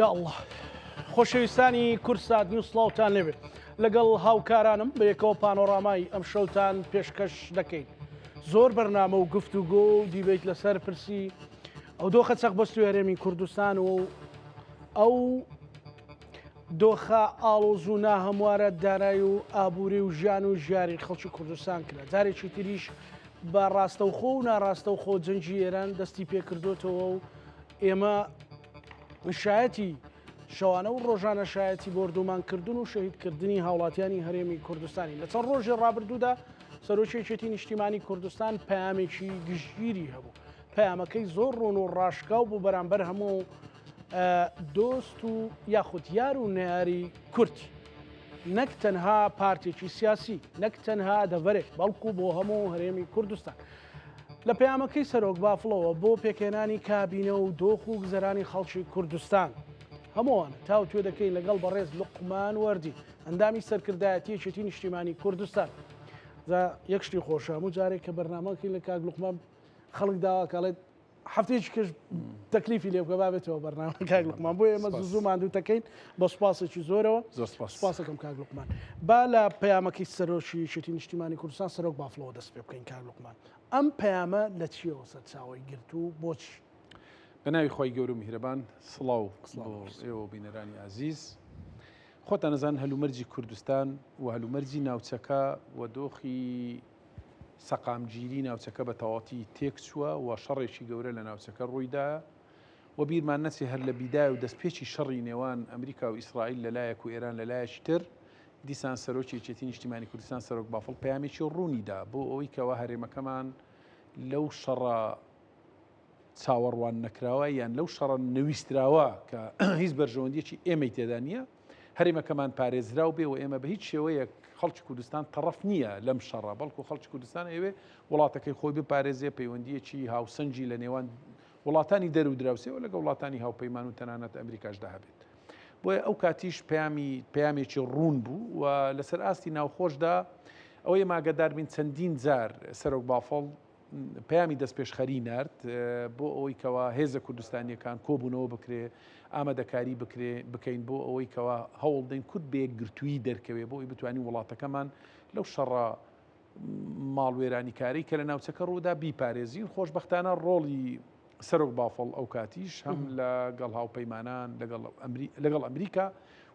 یا اللە خۆشەویستانی کوردسات نیوز سڵاوتان لێبێت لەگەڵ هاوکارانم بەیەکەوە پانۆرامای ئەم شەوتان پێشکەش دەکەین زۆر بەرنامە و گفتوگۆ و دیبیت لەسەر پرسی ئەو دۆخە چەقبەستوی هەرێمی کوردستان و ئەو دۆخە ئاڵۆز و ناهەموارە دارای و ئابووری و ژیان و ژیاری خەڵکی کوردستان کرا جارێکی تریش بە ڕاستەوخۆ و ناڕاستەوخۆ جەنگی ئێران دەستی پێکردوتەوە و ئێمە شایەتی شەوانە و ڕۆژانە شایەتی بۆردومانکردن و شەهیدکردنی هاوڵاتیانی هەرێمی کوردستانی لە چەند ڕۆژی ڕابردوودا سەرۆکی یەکێتی نیشتیمانی کوردستان پەیامێکی گشتگیری هەبوو پەیامەکەی زۆر ڕوون و ڕاشکاو بوو بەرامبەر هەموو دۆست و یاخود یار و نەیاری کورد نەک تەنها پارتێکی سیاسی نەک تەنها دەڤەرێک بەڵکو بۆ هەموو هەرێمی کوردستان. لە پەیامەکەی سەرۆک بافڵەوە بۆ پێکهێنانی کابینە و دۆخ و گوزەرانی خەڵکی کوردستان هەمووان تاوتوێ دەکەین لەگەڵ بەڕێز لوقمان وەردی ئەندامی سەرکردایەتی یەکێتی نیشتیمانی کوردستان. جا یەک شتی خۆشە هەموو جارێک کە بەرنامەکەین لە کاک لوقمان خەڵک داوا کاڵێت هەفتەیەکی کەش تەکلیفی لێ بکە بابێتەوە بەرنامە کاک لوقمان بۆ ئێمە زوو زوو ماندوو دەکەین بە سوپاسێکی زۆرەوە زۆر سپاس سپاسەکەم کاک لوقمان با لە پەیامەکەی سەرۆکی یەکێتی نیشتیمانی کوردستان سەرۆک بافڵەوە دەست پێ بکەین کاک لوقمان ئەم پەیامە لە چیەوە سەرچاوەی گرت و بۆچی؟ بە ناوی خوای گەورە و میهرەبان سڵاو بۆ ئێوە و بینەرانی ئازیز. خۆتان ئەزانن هەلومەرجی کوردستان و هەلومەرجی ناوچەکە و دۆخی سەقامگیری ناوچەکە بە تەواوەتی تێکچووە و شەڕێکی گەورە لە ناوچەکە ڕوویدا و بیرمان نەچێ هەر لە بیدایە و دەستپێکی شەڕی نێوان ئەمریکا و ئیسرائیل لە لایەک و ئێران لە لایەکی تر دیسان سەرۆکی یەکێتی نیشتیمانی کوردستان سەرۆک بافڵ پەیامێکی ڕوونی دا بۆ ئەوەی کەوا هەرێمەکەمان لەو شەڕە چاوەڕوان نەکراوە یان لەو شەڕە نەویستراوە کە هیچ بەرژەوەندیەکی ئێمەی تێدا نییە هەرێمەکەمان پارێزراو بێ و ئێمە بە هیچ شێوەیەک خەڵکی کوردستان تەڕەف نییە لەم شەڕە بەڵکو خەڵکی کوردستان ئەوێ وڵاتەکەی خۆی بپارێزێ پەیوەندیەکی هاوسەنگی لە نێوان وڵاتانی دەر و دراوسێ و لەگە وڵاتانی هاوپەیمان و تەنانەت ئەمریکاشدا هەبێت. بۆیە ئەو کاتیش پەیامی پەیامێکی ڕوون بوو و لەسەر ئاستی ناوخۆشدا ئەوەی ماگەدار بین چەندین جار سەرۆک بافڵ پەیامی دەستپێشخەری نارد بۆ ئەوەی کەوا هێزە کوردستانیەکان کۆبوونەوە بکرێ ئامادەکاری بکرێ بکەین بۆ ئەوەی کەوا هەوڵدەین کورد بە یەکگرتوویی دەرکەوێ بۆ ئەوی بتوانین وڵاتەکەمان لەو شەڕە ماڵوێرانیکاری کە لە ناوچەکە ڕوودا بیپارێزین خۆشببختانە ڕۆڵی سەرۆک بافڵ ئەو کاتیش هەم لەگەڵ هاوپەیمانان لەگەڵ ئەمریکا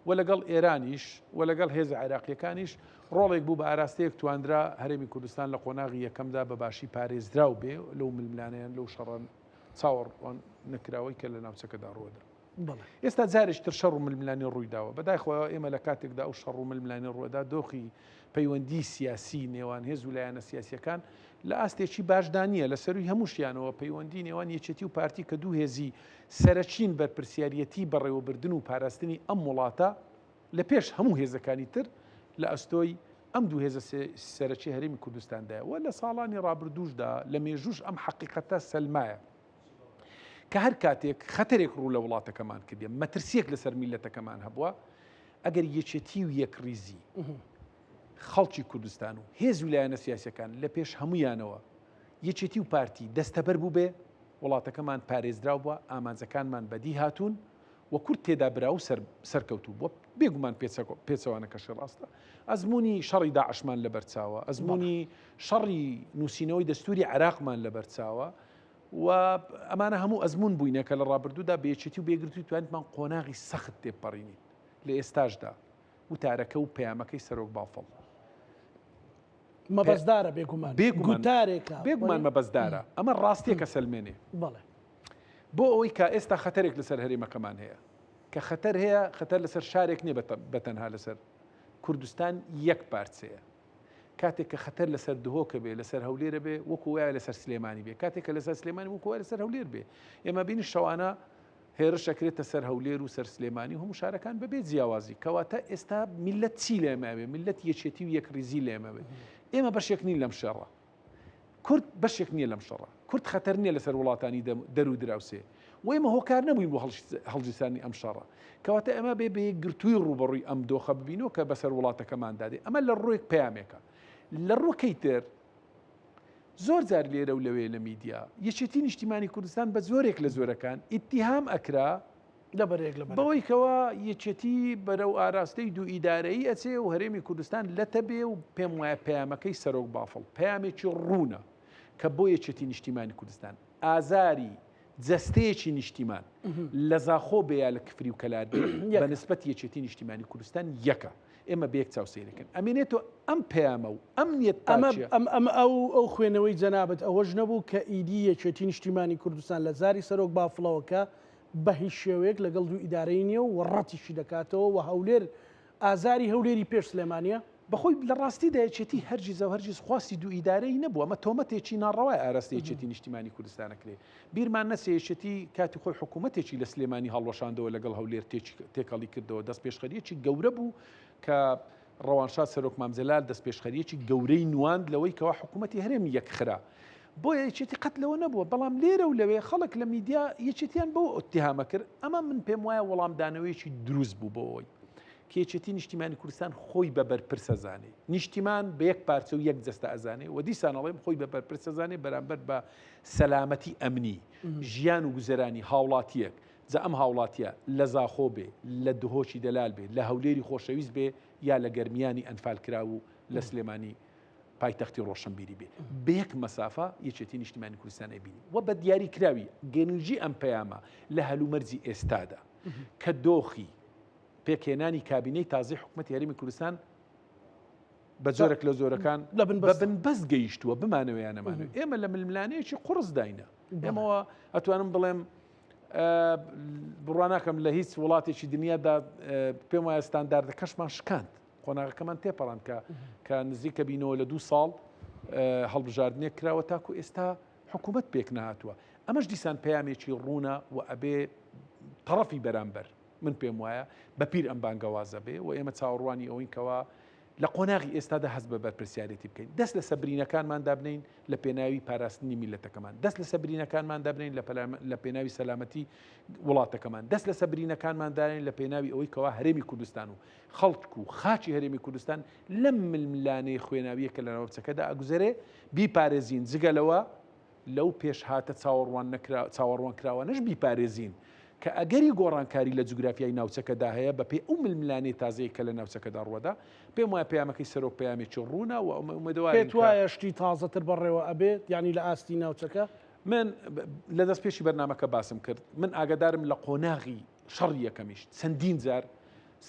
و لەگەڵ ئێرانیش و لەگەڵ هێزە عێراقیەکانیش ڕۆڵێک بوو بە ئاراستەیەک توانرا هەرێمی کوردستان لە قۆناغی یەکەمدا بە باشی پارێزراو بێ لەو ململانێیان لەو شەڕە چاوەڕوان نەکراوەی کە لە ناوچەکەدا ڕوودا. ئێستا جارێکی تر شەڕ و ململانێ ڕوویداوە. بەداخەوە ئێمە لە کاتێکدا ئەو شەڕ و ململانێ ڕووەدا دۆخی پەیوەندی سیاسی نێوان هێز و لایەنە سیاسیەکان لە ئاستێکی باشدا نییە، لە سەرووی هەمووشیانەوە پەیوەندی نێوان یەکێتی و پارتی کە دوو هێزی سەرەکین بەرپرسیاریەتی بەڕێوەبردن و پاراستنی ئەم وڵاتە لە پێش هەموو هێزەکانی تر لە ئەستۆی ئەم دوو هێزە سەرەکی هەرێمی کوردستاندایە و لە ساڵانی ڕابردووشدا لە مێژووش ئەم حەقیقەتە سەلمایە. کە هەر کاتێک خەتەرێک ڕوو لە وڵاتەکەمان کردێ مەترسیەک لەسەر میلەتەکەمان هەبووە ئەگەر یەکێتی و یەکڕیزی خەڵکی کوردستان و هێز و لایەنە سیاسەکان لە پێش هەمویانەوە یەکێتی و پارتی دەستەبەر بوو بێ وڵاتەکەمان پارێزراو بووە ئامانجەکانمان بەدی هاتوون و کورد تێدا برا و سەرکەوتوو بووە بێگومان پێچەوانەکەشی ڕاستە ئەزمموی شەڕی داعشمان لەبەرچاوە ئەزمموی شەڕی نووسینەوەی دەستوری عێراقمان لەبەرچاوە و ئەمانە هەموو ئەزموون بووینە کە لە ڕابردوودا بە یەکێتی و بێگرتووی توانیتمان قۆناغی سەخت تێپەڕینین لە ئێستاشدا وتارەکە و پەیامەکەی سەرۆک بافڵ مەبەستدارە بێگومان گوتارێکە بێگومان مەبەستدارە ئەمە ڕاستیەکە سەلمێنێ بەڵێ بۆ ئەوەی کە ئێستا خەتەرێک لەسەر هەرێمەکەمان هەیە کە خەتەر هەیە خەتەر لەسەر شارێک نییە بە تەنها لەسەر کوردستان یەک پارچەیە کاتێک کە خەتەر لەسەر دهۆکە بێ لەسەر هەولێرە بێ وەکو وایە لەسەر سلێمانی بێ کاتێک کە لەسەر سلێمانی وەکو وایە لەسەر هەولێر بێ ئێمە بینی شەوانە هێرش ئەکرێتە سەر هەولێر و سەر سلێمانی و هەموو شارەکان بەبێ جیاوازی کەواتە ئێستا میلەت چی لێماوێ میلەت یەکێتی و یەکڕیزی لێمەوێ ئێمە بەشێک نین لەم شەڕە کورد بەشێک نییە لەم شەڕە، کورد خەتەر نییە لەسەر وڵاتانی دەر و دراوسێ و ئێمە هۆکار نەبووین بۆ هەڵگیرسانی ئەم شەڕە. کەواتە ئێمە بێ بە یەکگرتوویی ڕووبەڕووی ئەم دۆخە ببینەوە کە بەسەر وڵاتەکەماندا دێ. ئەمە لە ڕووێک پەیامێکە. لە ڕووەکەی تر زۆر جار لێرە و لەوێ لە میدیا یەکێتی نیشتیمانی کوردستان بە جۆرێک لە جۆرەکان ئیتیهام ئەکرا. لەبەرێک لە بەوەی کەوا یەکێتی بەرەو ئاراستەی دوو ئیدارەیی ئەچێ و هەرێمی کوردستان لەتە بێ و پێم وایە پەیامەکەی سەرۆک بافڵ پەیامێکی ڕوونە کە بۆ یەکێتی نیشتیمانی کوردستان ئازاری جەستەیەکی نیشتیمان لە زاخۆ بێ یا لە کفری و کەلار بێ بە نسبەت یەکێتی نیشتیمانی کوردستان یەکە. ئێمە بە یەک چاو سەیرەکەن. ئەمێنێتەوە ئەم پەیامە و ئەم نیەت ئەمە پاکیە. ئەم ئەم ئەو ئەو خوێنەوەی جەنابت ئەوەش نەبوو کە ئیدی یەکێتی نیشتیمانی کوردستان لە زاری سەرۆک بافڵەوە کە بە هیچ شێوەیەک لەگەڵ دوو ئیدارەیی نییە و ڕەتیشی دەکاتەوە و هەولێر ئازاری هەولێری پێش سلێمانییە؟ بەخۆی لە ڕاستیدا یەکێتی هەرگیزاو هەرگیز خواستی دوو ئیدارەیی نەبووە، ئەمە تۆمەتێکی ناڕەوای ئاراستەی یەکێتی نیشتیمانی کوردستان ئەکرێ. بیرمان نەچێ یەکێتی کاتی خۆی حکوومەتێکی لە سلێمانی هەڵوەشاندەوە لەگەڵ هەولێر تێکەڵی کردەوە، دەستپێشخەرییەکی گەورە بوو کە ڕەوانشاد سەرۆک مام جەلال دەستپێشخەرییەکی گەورەی نواند لەوەی کەوا حکوومەتی هەرێم یەکخرا. بۆیە یەکێتی قەت لەوە نەبووە، بەڵام لێرە و لەوێ خەڵک لە میدیا یەکێتیان بەوە ئیتیهامە کرد، ئەمە من پێم وایە وەڵامدانەوەیەکی دروست بوو بۆ ئەوەی کە یەکێتی نیشتیمانی کوردستان خۆی بە بەرپرس ئەزانێ، نیشتیمان بە یەک پارچە و یەک جەستە ئەزانێ و دیسان ئەڵێم خۆی بە بەرپرس ئەزانێ بەرامبەر بە سەلامەتی ئەمنی ژیان و گوزەرانی هاوڵاتییەک، جا ئەم هاوڵاتییە لە زاخۆ بێ، لە دهۆکی دەلال بێ، لە هەولێری خۆشەویست بێ یا لە گەرمیانی ئەنفالکراو و لە سلێمانی پایتەختی ڕۆشنبیری بێ، بە یەک مەسافە یەکێتی نیشتیمانی کوردستان ئەیبینی و بە دیاریکراوی گرنگی ئەم پەیامە لە هەلومەرجی ئێستادا کە دۆخی پێکهێنانی کابینەی تازەی حکومەتی هەرێمی کوردستان بە جۆرێک لە جۆرەکان لە بە بنبەست گەیشتووە بمانەوە یان نەمانەوە ئێمە لە ململانەیەکی قوڕسداینە ئێمەوە ئەتوانم بڵێم بڕوا ناکەم لە هیچ وڵاتێکی دنیادا پێم وایە ستانداردەکەشمان شکاند قۆناغەکەمان تێپەڕاند کە کە نزیکە بینەوە لە دوو ساڵ هەڵبژاردنێک کراوە تاکو ئێستا حکوومەت پێک نهاتووە ئەمەش دیسان پەیامێکی ڕوونە و ئەبێ تەڕەفی بەرامبەر من پێم وایە بە پیر ئەم بانگەوازە بێ و ئێمە چاوەڕوانی ئەوەین کەوا لە قۆناغی ئێستادا هەست بە بەرپرسیارێتی بکەین، دەست لەسەر برینەکانمان دابنێین لە پێناوی پاراستنی میللەتەکەمان، دەست لەسەر برینەکانمان دابنێین لە پێناوی سەلامەتی وڵاتەکەمان، دەست لەسەر برینەکانمان دانێین لە پێناوی ئەوەی کەوا هەرێمی کوردستان و خەڵک و خاکی هەرێمی کوردستان لەم ململانێ خوێناویە کە لە ناوچەکەدا ئەگوزەرێ بیپارێزین، جگە لەوە لەو پێشهاتە چاوەڕوانکراوانەش بیپارێزین کە ئەگەری گۆڕانکاری لە جوگرافیای ناوچەکەدا هەیە بەپێی ئەو ململانێ تازەیە کە لە ناوچەکەدا ڕووەدا. پێم وایە پەیامەکەی سەرۆک پەیامێکی ڕوونە و ئومێدەوارین پێت وایە شتی تازەتر بەڕێوە ئەبێت یانی لە ئاستی ناوچەکە؟ من لە دەستپێکی بەرنامەکە باسم کرد، من ئاگادارم لە قۆناغی شەڕی یەکەمیش چەندین جار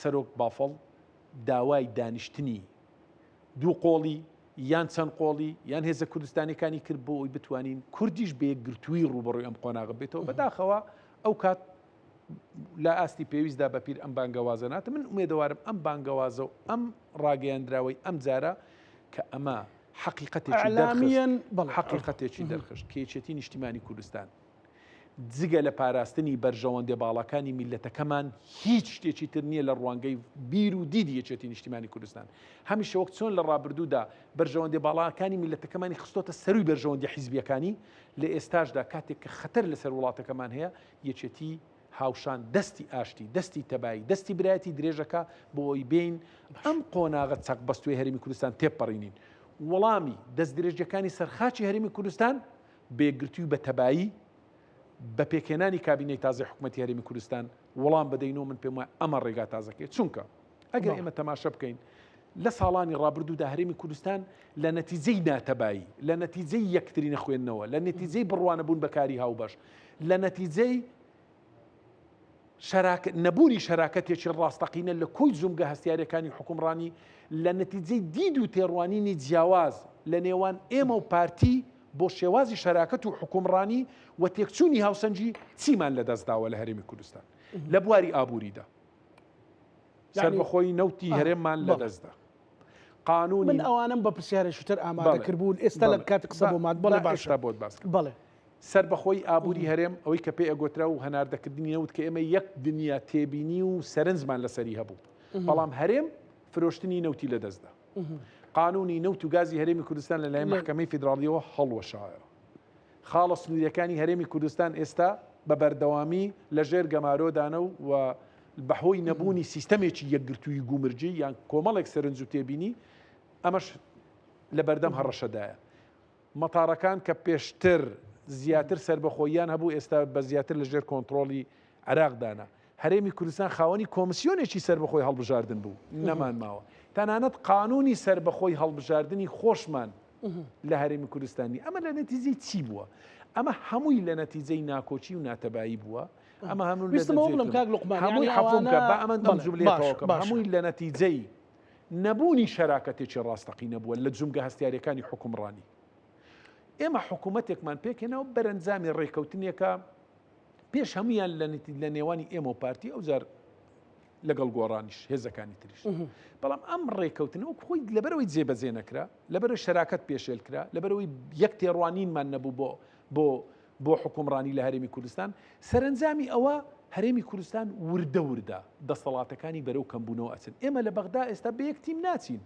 سەرۆک بافڵ داوای دانیشتنی دوو قۆڵی یان چەند قۆڵی یان هێزە کوردستانیەکانی کرد بۆ ئەوی بتوانین کوردیش بە یەکگرتووی ڕووبەڕووی ئەم قۆناغە بێتەوە بەداخەوە ئەو کات لە ئاستی پێویستدا بە پیر ئەم بانگەوازە ناتە من ئومێدەوارم ئەم بانگەوازە و ئەم ڕاگەیاندراوەی ئەم جارە کە ئەمە حەقیقەتێکی دەرخست حەقیقەتێکی دەرخست کە یەکێتی نیشتیمانی کوردستان جگە لە پاراستنی بەرژەوەندیە باڵاکانی میللەتەکەمان هیچ شتێکی تر نییە لە ڕوانگەی بیر و دیدی یەکێتی نیشتیمانی کوردستان. هەمیشە وەک چۆن لە ڕابردوودا بەرژەوەندیە باڵاکانی میللەتەکەمانی خستۆتە سەرووی بەرژەوەندیە حیزبیەکانی، لە ئێستاشدا کاتێک کە خەتەر لەسەر وڵاتەکەمان هەیە یەکێتی هاوشان دەستی ئاشتی، دەستی تەبایی، دەستی برایەتی درێژەکا بۆ ئەوەی بێین ئەم قۆناغە چەقبەستووەی هەرێمی کوردستان تێبپەڕینین. وەڵامی دەستدرێژیەکانی سەر خاکی هەرێمی کوردستان بە یەکگرتووی و بە تەبایی بە پێکهێنانی کابینەی تازەی حکومەتی هەرێمی کوردستان وەڵام بدەینەوە من پێم وایە ئەمە ڕێگا تازەکەی چونکە ئەگەر ئێمە تەماشە بکەین لە ساڵانی ڕابردوودا هەرێمی کوردستان لە نەتیجەی ناتەبایی لە نەتیجەی یەکتری نەخوێندنەوە لە نەتیجەی بڕوانەبوون بەکاری هاوبەش لە نەتیجەی شەراکەت، نەبوونی شەراکەتێکی ڕاستەقینە لە کۆی جومگە هەستیارەکانی حوکمڕانی لە نەتیجەی دید و تێڕوانینی جیاواز لە نێوان ئێمە و پارتی بۆ شێوازی شەراکەت و حوکمڕانی و تێکچوونی هاوسەنگی چیمان لەدەست داوە لە هەرێمی کوردستان لە بواری ئابووریدا سەربەخۆیی نەوتی هەرێممان لەدەستدا. قانونی من ئەوانەم بە پرسیارێکی تر ئامادە کردبوون ئێستا لە کاتی قسە بۆ مات بەڵێ باشە بۆت باس بەڵێ سەربەخۆیی ئابووری هەرێم، ئەوەی کە پێی ئەگۆترا و هەناردەکردنی نەوت کە ئێمە یەک دنیا تێبینی و سەرنجمان لەسەری هەبوو، بەڵام هەرێم فرۆشتنی نەوتی لەدەستدا. قانونی نەوت و گازی هەرێمی کوردستان لەلایەن مەحکەمەی فیدراڵیەوە هەڵوەشایەوە. خاڵە سنووریەکانی هەرێمی کوردستان ئێستا بە بەردەوامی لەژێر گەمارۆدانە و بەهۆی نەبوونی سیستەمێکی یەکگرتووی گومرگی یان کۆمەڵێک سەرنج و تێبینی ئەمەش لەبەردەم هەڕەشەدایە. مەتارەکان کە پێشتر زیاتر سەربەخۆییان هەبوو ئێستا بە زیاتر لە ژێر کۆنتڕۆڵی عێراقدانە. هەرێمی کوردستان خاوەنی کۆمسیۆنێکی سەربەخۆی هەڵبژاردن بوو، نەمان ماوە. تەنانەت قانوونی سەربەخۆی هەڵبژاردنی خۆشمان لە هەرێمی کوردستان نییە. ئەمە لە نەتیجەی چی بووە؟ ئەمە هەمووی لە نەتیجەی ناکۆکی و ناتەبایی بووە. ئەمە هەموو لە ویستم ئەوە نەتیجەی بڵێم کاک لوقمان، هەمووی یانی عەفوم ئەوانە کە با ئەمە ئەم بەڵێ جوملەیە باشە تەواو کەم. باشە. هەمووی لە نەتیجەی نەبوونی شەراکەتێکی ڕاستەقینە بووە لە جومگە هەستیارەکانی حوکمڕانی. ئێمە حکوومەتێکمان پێکهێنا و بەرەنجامی ڕێککەوتنێکە پێش هەمویان لە نێوانی ئێمە و پارتی ئەوجار لەگەڵ گۆڕانیش هێزەکانی تریش بەڵام ئەم ڕێککەوتنە وەک خۆی لەبەرەوەی جێبەجێ نەکرا لەبەرەوەی شەراکەت پێشێل کرا لەبەرەوەی یەک تێڕوانینمان نەبوو بۆ بۆ بۆ حکومڕانی لە هەرێمی کوردستان سەرنجامی ئەوە هەرێمی کوردستان وردە وردە دەسەڵاتەکانی بەرەو کەمبوونەوە ئەچن ئێمە لە بەغدا ئێستا بە یەک تیم ناچین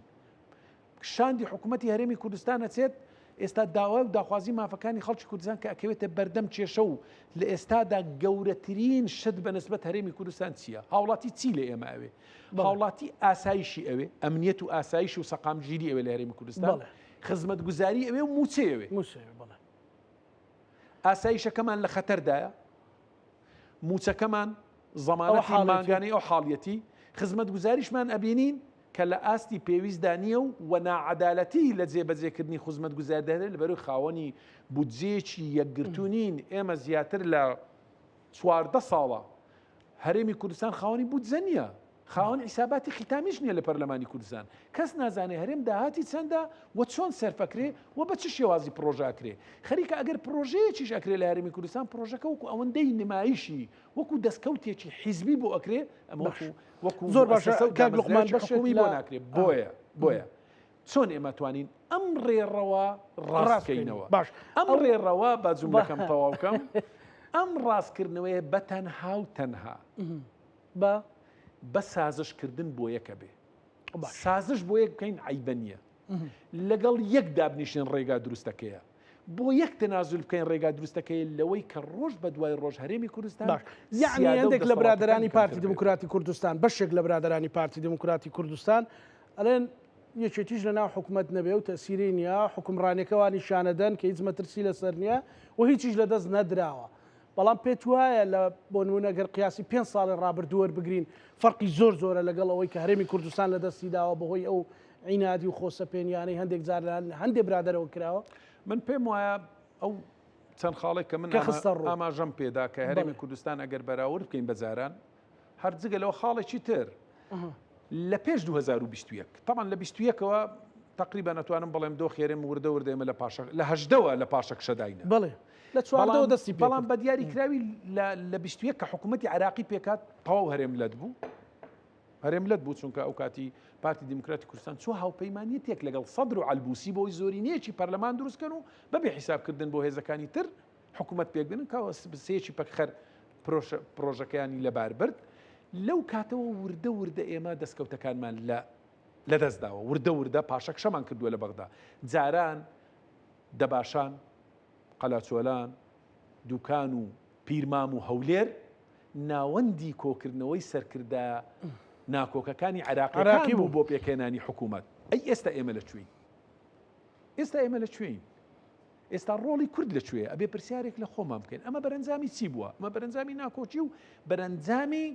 شاندی حکوومەتی هەرێمی کوردستان ئەچێت ئێستا داوا و داخوازی مافەکانی خەڵکی کوردستان کە ئەکەوێتە بەردەم کێشە و لە ئێستادا گەورەترین شت بە نسبەت هەرێمی کوردستان چییە؟ هاوڵاتی چی لە ئێمە ئەوێ؟ هاوڵاتی ئاسایشی ئەوێ، ئەمنیەت و ئاسایش و سەقامگیری ئەوێ لە هەرێمی کوردستان، خزمەتگوزاری ئەوێ و مووچەی ئەوێ. ئاسایشەکەمان لە خەتەردایە، مووچەکەمان زەمانەتی مانگانەی ئەو حاڵیەتی، خزمەتگوزاریشمان ئەبینین کە لە ئاستی پێویستدا نییە و و ناعەدالەتی لە جێبەجێکردنی خزمەتگوزاریدا هەیە لەبەرەوەی خاوەنی بودجەیەکی یەکگرتوو نین، ئێمە زیاتر لە 14 ساڵە هەرێمی کوردستان خاوەنی بودجە نییە، خاوەن حیساباتی ختامیش نییە لە پەرلەمانی کوردستان، کەس نازانێ هەرێم داهاتی چەندە و چۆن سەرفەکرێ و بە چ شێوازی پڕۆژە ئەکرێ. خەریکە ئەگەر پڕۆژەیەکیش ئەکرێ لە هەرێمی کوردستان پڕۆژەکە وەکو ئەوەندەی نمایشی وەکو دەستکەوتێکی حیزبی بۆ ئەکرێ ئەمە باش وەکو وەکو زۆر باشە موئەسەسە و کاک لوقمان دامەزراوێکی بەشێک حکومی لە بۆ ناکرێ. بۆیە بۆیە چۆن ئێمە توانین ئەم ڕێڕەوە ڕاست ڕاست بکەینەوە بکەینەوە؟ باش ئەم ئەو ڕێڕەوە با جوملەکەم تەواو کەم ئەم ڕاستکردنەوەیە بە تەنها و تەنها بە بە سازش کردن بۆ یەکە بێ باش سازش بۆ یەک بکەین عیبە نییە لەگەڵ یەک دابنیشن ڕێگا دروستەکەیە بۆ یەک تەنازول بکەین ڕێگا دروستەکەی لەوەی کە ڕۆژ بە دوای ڕۆژ هەرێمی کوردستان باش یعنی سیادە و هەندێک لە دەسەڵاتەکانی برادەرانی کەمتر پارتی بێت. دیموکراتی کوردستان بەشێک لە برادەرانی پارتی دیموکراتی کوردستان ئەڵێن یەکێتیش لە ناو حکومەت نەبێ و تەسیری نییە حکومڕانیەکە وا نیشانەدەن کە هیچ مەترسی لەسەر نییە و هیچیش لەدەست نەدراوە بەڵام پێت وایە لە بۆ نمونە گەر قیاسی پێنج ساڵی ڕابردوو وەربگرین فەرقی زۆر زۆرە لەگەڵ ئەوەی کە هەرێمی کوردستان لە دەستی داوە بەهۆی ئەو عینادی و خۆسەپێنیانەی هەندێک جار لە هەندێ برادەرەوە کراوە؟ من پێم وایە ئەو چەند خاڵێک کە من کە خستە ڕوو. ئاماژەم پێدا کە هەرێمی بەڵێ. کوردستان ئەگەر بەراورد بکەین بە جاران هەر جگە لەوە خاڵێکی تر لە پێش 2021 تەبعەن لە 21ەوە تقریبا ئەتوانم بڵێم دۆخی هەرێم وردە وردە ئێمە لە پاشە لە هەژدەوە لە پاشەکشەداینە. بەڵێ لە چواردەوە بەڵام دەستی پێ بەڵام کرد. بە دیاری کراوی لە لە 21 کە حکوومەتی عێراقی پێکات تەواو هەرێم لەت بوو هەرێم لەت بوو چونکە ئەو کاتی پارتی دیموکراتی کوردستان چوە هاوپەیمانیەتێک لەگەڵ سەدر و عەلبوسی بۆی زۆرینەیەکی پەرلەمان دروستکەن و بەبێ حیسابکردن بۆ هێزەکانی تر حکوومەت پێک بێنن کە سێیەکی پەکخەر پرۆژەکەیانی لەبار برد لەو کاتەوە وردە وردە ئێمە دەستکەوتەکانمان لە لەدەست داوە وردە وردە پاشەکشەمان کردووە لە بەغدا جاران دەباشان قەلاچۆلان دوکان و پیرمام و هەولێر ناوەندی کۆکردنەوەی سەرکردە ناکۆکەکانی عێراقیەکان بوو بۆ پێکهێنانی حکوومەت ئەی ئێستا ئێمە لە کوێین ئێستا ئێمە لە کوێین ئێستا ڕۆڵی کورد لە کوێیە؟ ئەبێ پرسیارێک لە خۆمان بکەین. ئەمە بەرەنجامی چی بووە؟ ئەمە بەرەنجامی ناکۆکی و بەرەنجامی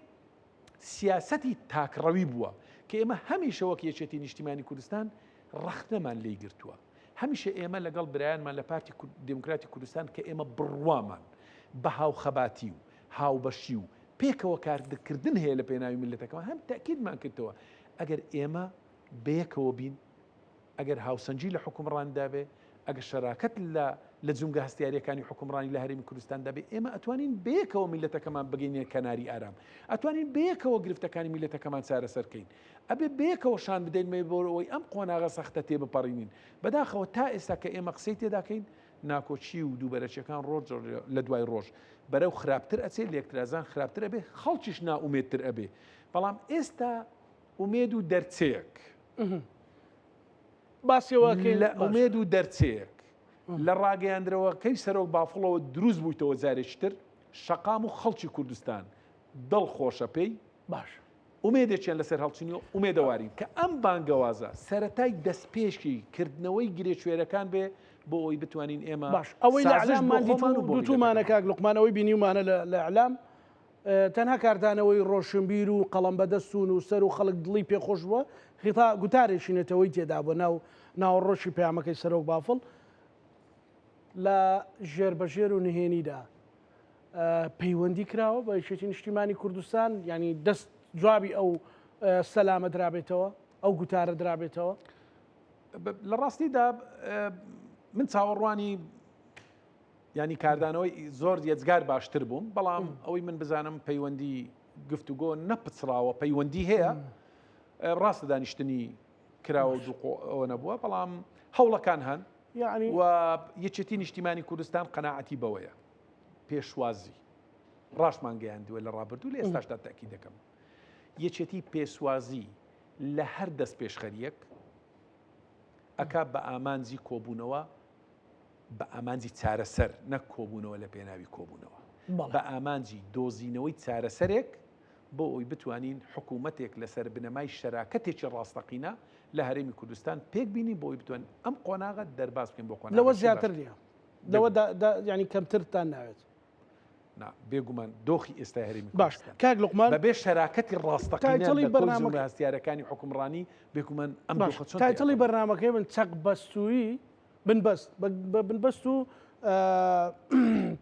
سیاسەتی تاکڕەوی بووە کە ئێمە هەمیشە وەک یەکێتی نیشتیمانی کوردستان ڕەخنەمان لێی گرتووە. هەمیشە ئێمە لەگەڵ برایانمان لە پارتی دێموکراتی کوردستان کە ئێمە بڕوامان بە هاوخەباتی و هاوبەشی و پێکەوە کارکردن هەیە لە پێناوی میللەتەکەمان هەم تەئکیدمان کردەوە ئەگەر ئێمە بەیەکەوە بین ئەگەر هاوسەنگی لە حوکمڕانیدا بێ، ئەگەر شەراکەت لە لە جومگە هەستیارییەکانی حوکمڕانی لە هەرێمی کوردستاندا بێ، ئێمە ئەتوانین بەیەکەوە میللەتەکەمان بگەینە کەناری ئارام. ئەتوانین بەیەکەوە گرفتەکانی میللەتەکەمان چارەسەر کەین. ئەبێ بەیەکەوە شان بدەین بۆ ئەوەی ئەم قۆناغە سەختە تێبپەڕینین. بەداخەوە تا ئێستا کە ئێمە قسەی تێدا کەین، ناکۆکی و دووبەرەکییەکان ڕۆژ لە دوای ڕۆژ بەرەو خراپتر ئەچێ، لێکترازان خراپتر ئەبێ، خەڵکیش نائومێدتر ئەبێ. بەڵام ئێستا ئومێد و دەرچەیەک. باسی ئەوە ئەکەین لە باشە. ئومێد و دەرچەیەک لە ڕاگەیاندرەوەکەی سەرۆک بافڵەوە دروست بوویتەوە جارێکی تر شەقام و خەڵکی کوردستان دڵ خۆشە پێی باش ئومێدێکیان لەسەر هەڵچنیوە ئومێدەوارین کە ئەم بانگەوازە سەرەتای دەستپێکی کردنەوەی گرێ کوێرەکان بێ بۆ ئەوەی بتوانین ئێمە باش ئەوەی لە سازش بۆ ئیعلاممان خۆمان و دیتوو بۆ دوتوومانە میللەتەکەمان. کاک لوقمان ئەوەی بینیومانە لە لە ئیعلام. تەنها کاردانەوەی ڕۆشنبیر و قەڵەم بەدەست و نووسەر و خەڵک دڵی پێخۆش بووە، خیتا گوتارێکی نەتەوەی تێدا بووە ناو ناوەڕۆکی پەیامەکەی سەرۆک بافڵ لە ژێربەژێر و نهێنیدا پەیوەندی کراوە بە یەکێتی نیشتیمانی کوردستان یعنی دەست جوابی ئەو سەلامە درابێتەوە ئەو گوتارە درابێتەوە؟ لە ڕاستیدا من چاوەڕوانی ینی کاردانەوەی زۆر یەجگار باشتر بووم بەڵام ئەوەی من بزانم پەیوەندی گفتوگۆ نەپچڕاوە پەیوەندی هەیە ڕاستە دانیشتنی کراوە و دووقۆ نەبووە بەڵام هەوڵەکان هەن یعنی و یەکێتی نیشتیمانی کوردستان قەناعەتی بەوەیە پێشوازی ڕاشمان گەیاندووە لە ڕابردوو لە ئێستاشدا تاکی دەکەم یەکێتی پێشوازی لە هەر دەست پێشخەریەک ئەک بە ئامانجی کۆبوونەوە بە ئامانجی چارەسەر نەک کۆبوونەوە لە پێناوی کۆبوونەوە بە ئامانجی دۆزینەوەی چارەسەرێک بۆ ئەوی بتوانین حکوومەتێک لەسەر بنەمای شەراکەتێکی ڕاستەقینە لە هەرێمی کوردستان پێک بینی بۆی بتوان ئەم قۆناغە دەرباز بکەین بۆ قۆناغ لەوە زیاتر نییە لەوە ینی کەمترتان ناوێت. نا بێگومان دۆخی ئێستای هەرێمی باش کاک لوقمان بەبێ شەراکەتی ڕاستەقینە title ی لە کۆی بەرنامەکە زومرە هەستیارەکانی حوکمڕانی بێگومان ئەم باش دۆخە چۆن title ی تێئەپەڕێ؟ بەرنامەکەی من چەق بەستوویی بنبەست بە بە بنبەست و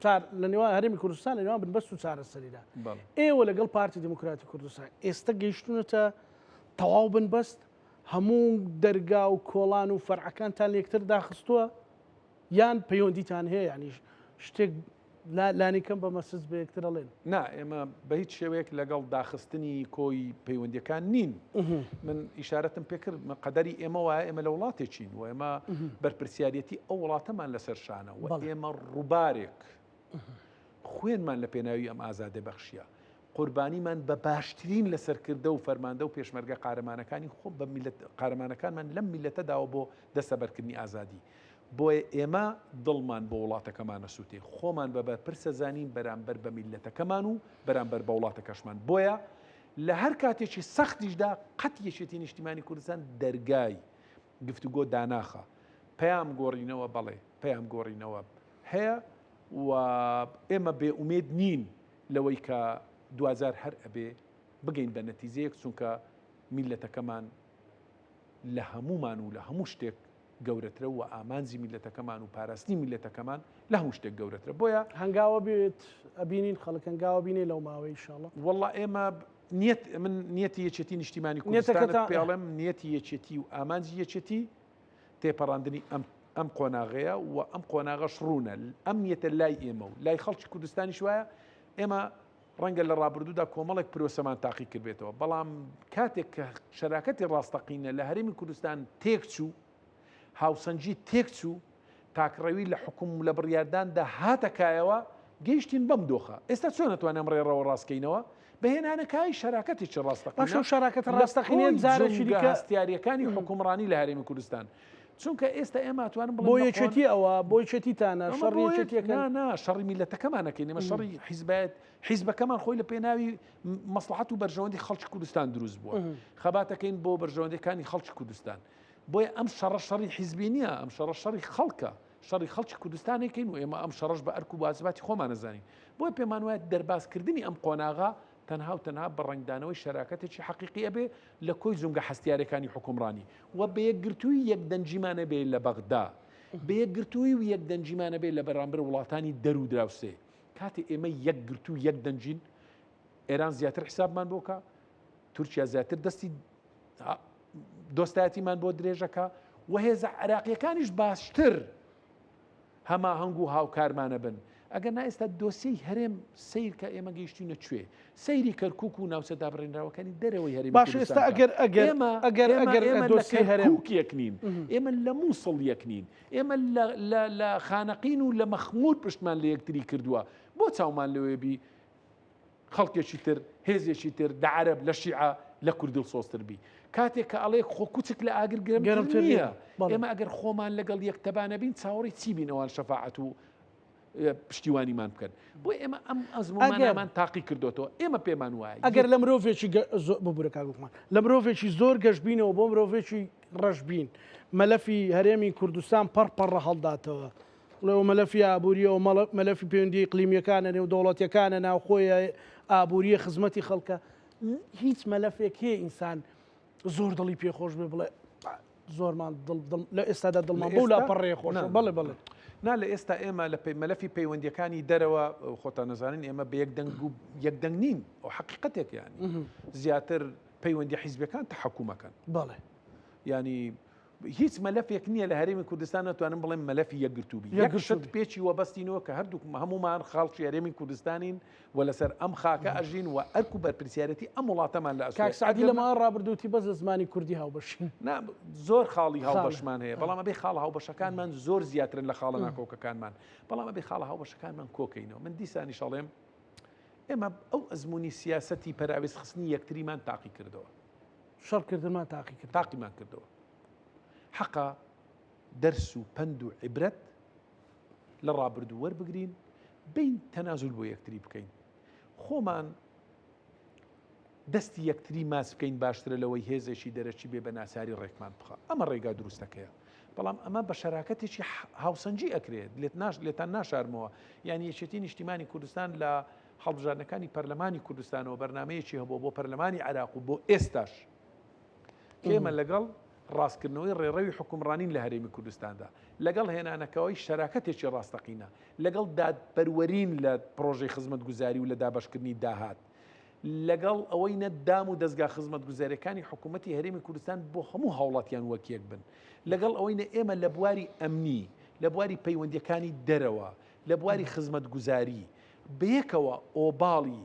چار لە نێوان هەرێمی کوردستان لە نێوان بنبەست و چارەسەریدا بەڵێ. ئێوە لەگەڵ پارتی دیموکراتی کوردستان ئێستا گەیشتونەتە تەواو بنبەست هەموو دەرگا و کۆڵان و فەرعەکانتان لە یەکتر داخستووە یان پەیوەندیتان هەیە یانیش شتێک لانیکەم بە message بە یەکتر ئەڵێن؟ نا ئێمە بە هیچ شێوەیەک لەگەڵ داخستنی کۆی پەیوەندیەکان نین. من ئیشارەتم پێکرد قەدەری ئێمە وایە ئێمە لە وڵاتێکین و ئێمە بەرپرسیارەتی ئەو وڵاتەمان لەسەر شانە و ئێمە ڕووبارێک خوێنمان لە پێناوی ئەم ئازادە بەخشیە. قوربانیمان بە باشترین لە سەرکردە و فەرماندە و پێشمەرگە قارەمانەکانی خۆ بە میلەت قارەمانەکانمان لەم میلەتە داوە بۆ دەستەبەرکردنی ئازادی. بۆیە ئێمە دڵمان بۆ وڵاتەکەمان ئەسوتێ، خۆمان بە بەرپرس ئەزانین بەرامبەر بە میللەتەکەمان و بەرامبەر بە وڵاتەکەشمان، بۆیە لە هەر کاتێکی سەختیشدا قەت یەکێتی نیشتیمانی کوردستان دەرگای گفتوگۆ داناخا. پەیام گۆڕینەوە بەڵێ پەیام گۆڕینەوە هەیە و ئێمە بێ ئومێد نین لەوەی کە دواجار هەر ئەبێ بگەین بە نەتیجەیەک چونکە میللەتەکەمان لە هەموومان و لە هەموو شتێک گەورەترە و ئامانجی میللەتەکەمان و پاراستنی میللەتەکەمان لە هەموو شتێک گەورەترە بۆیە. هەنگاوە بێت ئەبینین خەڵک هەنگاوە بینێ لەو ماوەی ئیشاڵڵا. وەڵا ئێمە نیەت من نیەتی یەکێتی نیشتیمانی کوردستانت پێ ئەڵێم نیەتی یەکێتی و ئامانجی یەکێتی تێپەڕاندنی ئەم ئەم قۆناغەیە و ئەم قۆناغەش ڕوونە ئەم نیەتە لای ئێمە و لای خەڵکی کوردستانیش وایە ئێمە ڕەنگە لە ڕابردوودا کۆمەڵێک پرۆسەمان تاقی کردبێتەوە، بەڵام کاتێک کە شەراکەتی ڕاستەقینە لە هەرێمی کوردستان تێکچوو، هاوسەنگی تێکچوو، تاکڕەوی لە حوکم و لە بڕیارداندا هاتە کایەوە، گەیشتین بەم دۆخە. ئێستا چۆن ئەتوانین ئەم ڕێڕەوە ڕاست کەینەوە؟ بە هێنانەکایەی شەراکەتێکی ڕاستەقینە باشە ئەو شەراکەتە لە ڕاستەقینەیە کۆی جارێکی جومگە دیکە هەستیارییەکانی حوکمڕانی لە هەرێمی کوردستان. چونکە ئێستا ئێمە ئەتوانم بڵێم بۆ لە قۆن. یەکێتی ئەوە بۆ یەکێتیتانە ئەمە شەڕی بۆ یەک یەکێتیەکەن؟ نا نا شەڕی میللەتەکەمان ئەکەین ئێمە شەڕی حیزبایەت حیزبەکەمان خۆی لە پێناوی مەسڵەحەت و بەرژەوەندی خەڵکی کوردستان دروست بووە خەباتەکەین بۆ بەرژەوەندیەکانی خەڵکی کوردستان بۆیە ئەم شەڕە شەڕی حیزبی نییە ئەم شەڕە شەڕی خەڵکە شەڕی خەڵکی کوردستانێکین و ئێمە ئەم شەڕەش بە ئەرک و وازباتی خۆمان ئەزانین بۆیە پێمان وایە دەربازکردنی ئەم قۆناغە تەنها و تەنها بە ڕەنگدانەوەی شەراکەتێکی حەقیقی ئەبێ لە کۆی جومگە هەستیارەکانی حوکمڕانی و بە یەکگرتوویی یەکدەنگیمان ئەبێ لە بەغدا، بە یەکگرتوویی و یەکدەنگیمان ئەبێ لە بەرامبەر وڵاتانی دەر و دراوسێ. کاتێ ئێمە یەکگرتوو و یەکدەنگین، ئێران زیاتر حیسابمان بۆ کا، تورکیا زیاتر دەستی دۆستایەتیمان بۆ درێژەکا و هێزە عێراقییەکانیش باشتر هەماهەنگ و هاوکارمانە بن ئەگەر نا ئێستا دۆسیەی هەرێم سەیر کە ئێمە گەیشتوینە کوێ سەیری کەرکوک و ناوچە دابڕێنراوەکانی دەرەوەی هەرێمی باشە ئێستا کوردستان بکە. ئەگەر ئەگەر ئێمە ئەگەر ئێمە ئەگەر ئێمە لە دۆسیەی هەرێم کەرکوک یەک نین ئێمە لە مووسڵ یەک نین ئێمە لە لە لە خانەقین و لە مەخموور پشتمان لە یەکتری کردووە بۆ چاومان لەوێ بی خەڵکێکی تر، هێزێکی تر، لە عەرەب، لە شیعە، لە کورد دڵسۆزتر بی. کاتێک کە ئەڵێ خۆ کوچک لە ئاگر گەرمتر گەرمتر نییە. نییە. بەڵێ. ئێمە ئەگەر خۆمان لەگەڵ یەک تەبا نەبین، چاوەڕێی چی بین ئەوان شەفاعەت و پشتیوانیمان بکەن؟ بۆیە ئێمە ئەم ئەگەر ئەزموونانەمان تاقی کردۆتەوە. ئێمە پێمان وایە ئەگەر یەک. لە مرۆڤێکی گە زۆ ببورە کاک لوقمان، لە مرۆڤێکی زۆر گەشبینەوە بۆ مرۆڤێکی ڕەشبین، مەلەفی هەرێمی کوردستان پەڕ پەڕە هەڵداتەوە. بڵێ مەلەفی ئابووریە و مەلەفی پەیوەندی ئیقلیمیەکانە، نێودەوڵەتیەکانە، ناوخۆیە، ئابووریە، خزمەتی خەڵکە، هیچ مەلەفێک هەیە ئینسان زۆر دڵی پێ خۆش بێ بڵێ زۆرمان دڵ دڵ لە ئێستادا دڵمان بەو لاپەڕەیە خۆشە؟ بەڵێ بەڵێ. نا لە ئێستا ئێمە لە مەلەفی پەیوەندیەکانی دەرەوە خۆتان نەزانین ئێمە بە یەک دەنگ و یەک دەنگ نین، ئەو حەقیقەتێک یانی زیاتر پەیوەندی حیزبەکان تەحەکومەکەن. بەڵێ. یانی هیچ مەلەفێک نییە لە هەرێمی کوردستان نەتوانم بڵێم مەلەفی یەکگرتوو بی. یەک شت پێچی وەبەستینەوە کە هەردووک هەمومان خەڵکی هەرێمی کوردستانین و لەسەر ئەم خاکە ئەژین و ئەرک و بەرپرسیارەتی ئەم وڵاتەمان لە ئەستۆیە. کاک سەعدی لە ماوەی ڕابردوو وتی بەس لە زمانی کوردی هاوبەشین. نا زۆر خاڵی هاوبەشمان هەیە، بەڵام ئەبێ خاڵە هاوبەشەکانمان زۆر زیاترن لە خاڵە ناکۆکەکانمان، بەڵام ئەبێ خاڵە هاوبەشەکانمان کۆکەینەوە. من دیسانیش ئەڵێم ئێمە ئەو ئەزموونی سیاسەتی پەراوێزخستنی یەکتریمان تاقی کردەوە. شەڕکردنمان تاقی کردەوە. تاقیمان کردەوە. حەقە دەرس و پەند و عیبرەت لە ڕابردوو وەربگرین، بێین تەنازول بۆ یەکتری بکەین، خۆمان دەستی یەکتری ماچ بکەین باشترە لەوەی هێزێکی دەرەکی بێ بە ناچاری ڕێکمان بخا. ئەمە ڕێگا دروستەکەیە. بەڵام ئەمە بە شەراکەتێکی هاوسەنگی ئەکرێت. لێت ناش لێتان ناشارمەوە. یانی یەکێتی نیشتیمانی کوردستان لە هەڵبژاردنەکانی پەرلەمانی کوردستانەوە بەرنامەیەکی هەبووە بۆ پەرلەمانی عێراق و بۆ ئێستاش کە ئێمە لەگەڵ ڕاستکردنەوەی ڕێڕەوی حوکمڕانین لە هەرێمی کوردستاندا، لەگەڵ هێنانەکەوەی شەراکەتێکی ڕاستەقینە، لەگەڵ دادپەروەرین لە پڕۆژەی خزمەتگوزاری و لە دابەشکردنی داهات، لەگەڵ ئەوەی نە دام و دەزگا خزمەتگوزارییەکانی حکوومەتی هەرێمی کوردستان بۆ هەموو هاوڵاتیان وەک یەک بن، لەگەڵ ئەوەی نە ئێمە لە بواری ئەمنی، لە بواری پەیوەندییەکانی دەرەوە، لە بواری خزمەتگوزاری بەیەکەوە ئۆباڵی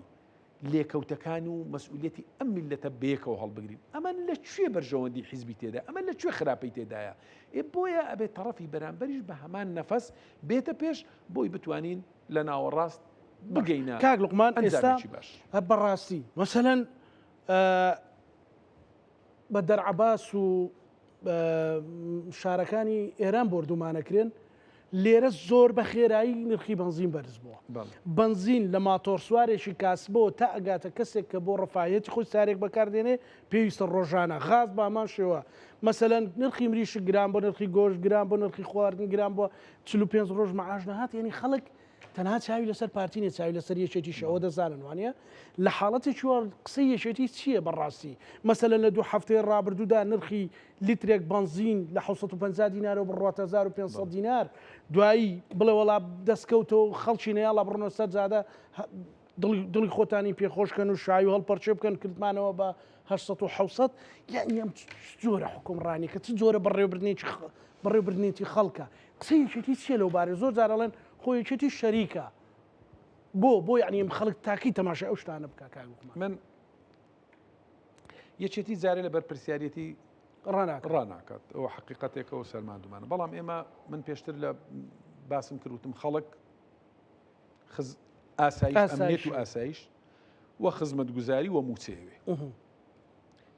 لێکەوتەکان و مەسئولیەتی ئەم میللەتە بەیەکەوە هەڵبگرین. ئەمە لە کوێ بەرژەوەندی حیزبی تێدایە؟ ئەمە لە کوێ خراپەی تێدایە؟ ئێ بۆیە ئەبێ تەڕەفی بەرامبەریش بە هەمان نەفەس بێتە پێش بۆی بتوانین لە ناوەڕاست بگەینە کاک لوقمان ئێستا ئەنجامێکی باش. بەڕاستی مەسەلەن بە دەرعەباس و شارەکانی ئێران بۆردومانەکرێن لێرە زۆر بە خێرایی نرخی بەنزین بەرز بووە بەنزین لە ماتۆرسوارێکی کاسبەوە تا ئەگاتە کەسێک کە بۆ ڕفاهیەتی خۆی سارێک بەکاردێنێ پێویستە ڕۆژانە غاز بامان شێوە مەسەلەن نرخی مریشک گران بۆ نرخی گۆشت گران بۆ نرخی خواردن گران بۆ 45 ڕۆژ معاش نەهات یعنی خەڵک تەنها چاوی لەسەر پارتی نیە چاوی لەسەر یەکێتیشە ئەوە دەزانن وانە لە حاڵەتێکی وا قسەی یەکێتی چییە بەڕاستی مەسەلەن لە دوو هەفتەی ڕابردوودا نرخی لیترێک بەنزین لە 750 دینارەوە بڕواتە 1500 دینار دوایی بڵێ وەڵا دەستکەوتەوە خەڵکی نەیاڵا بڕنەوە سەر جادە دڵی خۆتانی پێخۆشکەن و شایی و هەڵپەرچێ بکەن کردمانەوە بە 800 و 700 یعنی ئەم جۆرە حکومڕانیکە چ جۆرە بەڕێوەبردنێکی بەڕێوەبردنێکی خەڵکە قسەی یەکێتی چیە لەو بارەیە زۆر جار ئەڵێن خۆ یەکێتی شەریکە بۆ بۆ یعنی ئەم خەڵک تاکی تەماشای ئەو شتانە بکە کاک لوقمان؟ من یەکێتی جارێ لە بەرپرسیارەتی ڕاناکات ڕاناکات ئەوە حقیقەتێکە و سەلماندومانە بەڵام ئێمە من پێشتر لە باسم کرد وتم خەڵک خز ئاسایش ئەمنیەت و ئاسایش و خزمەتگوزاری و موچەیەوێ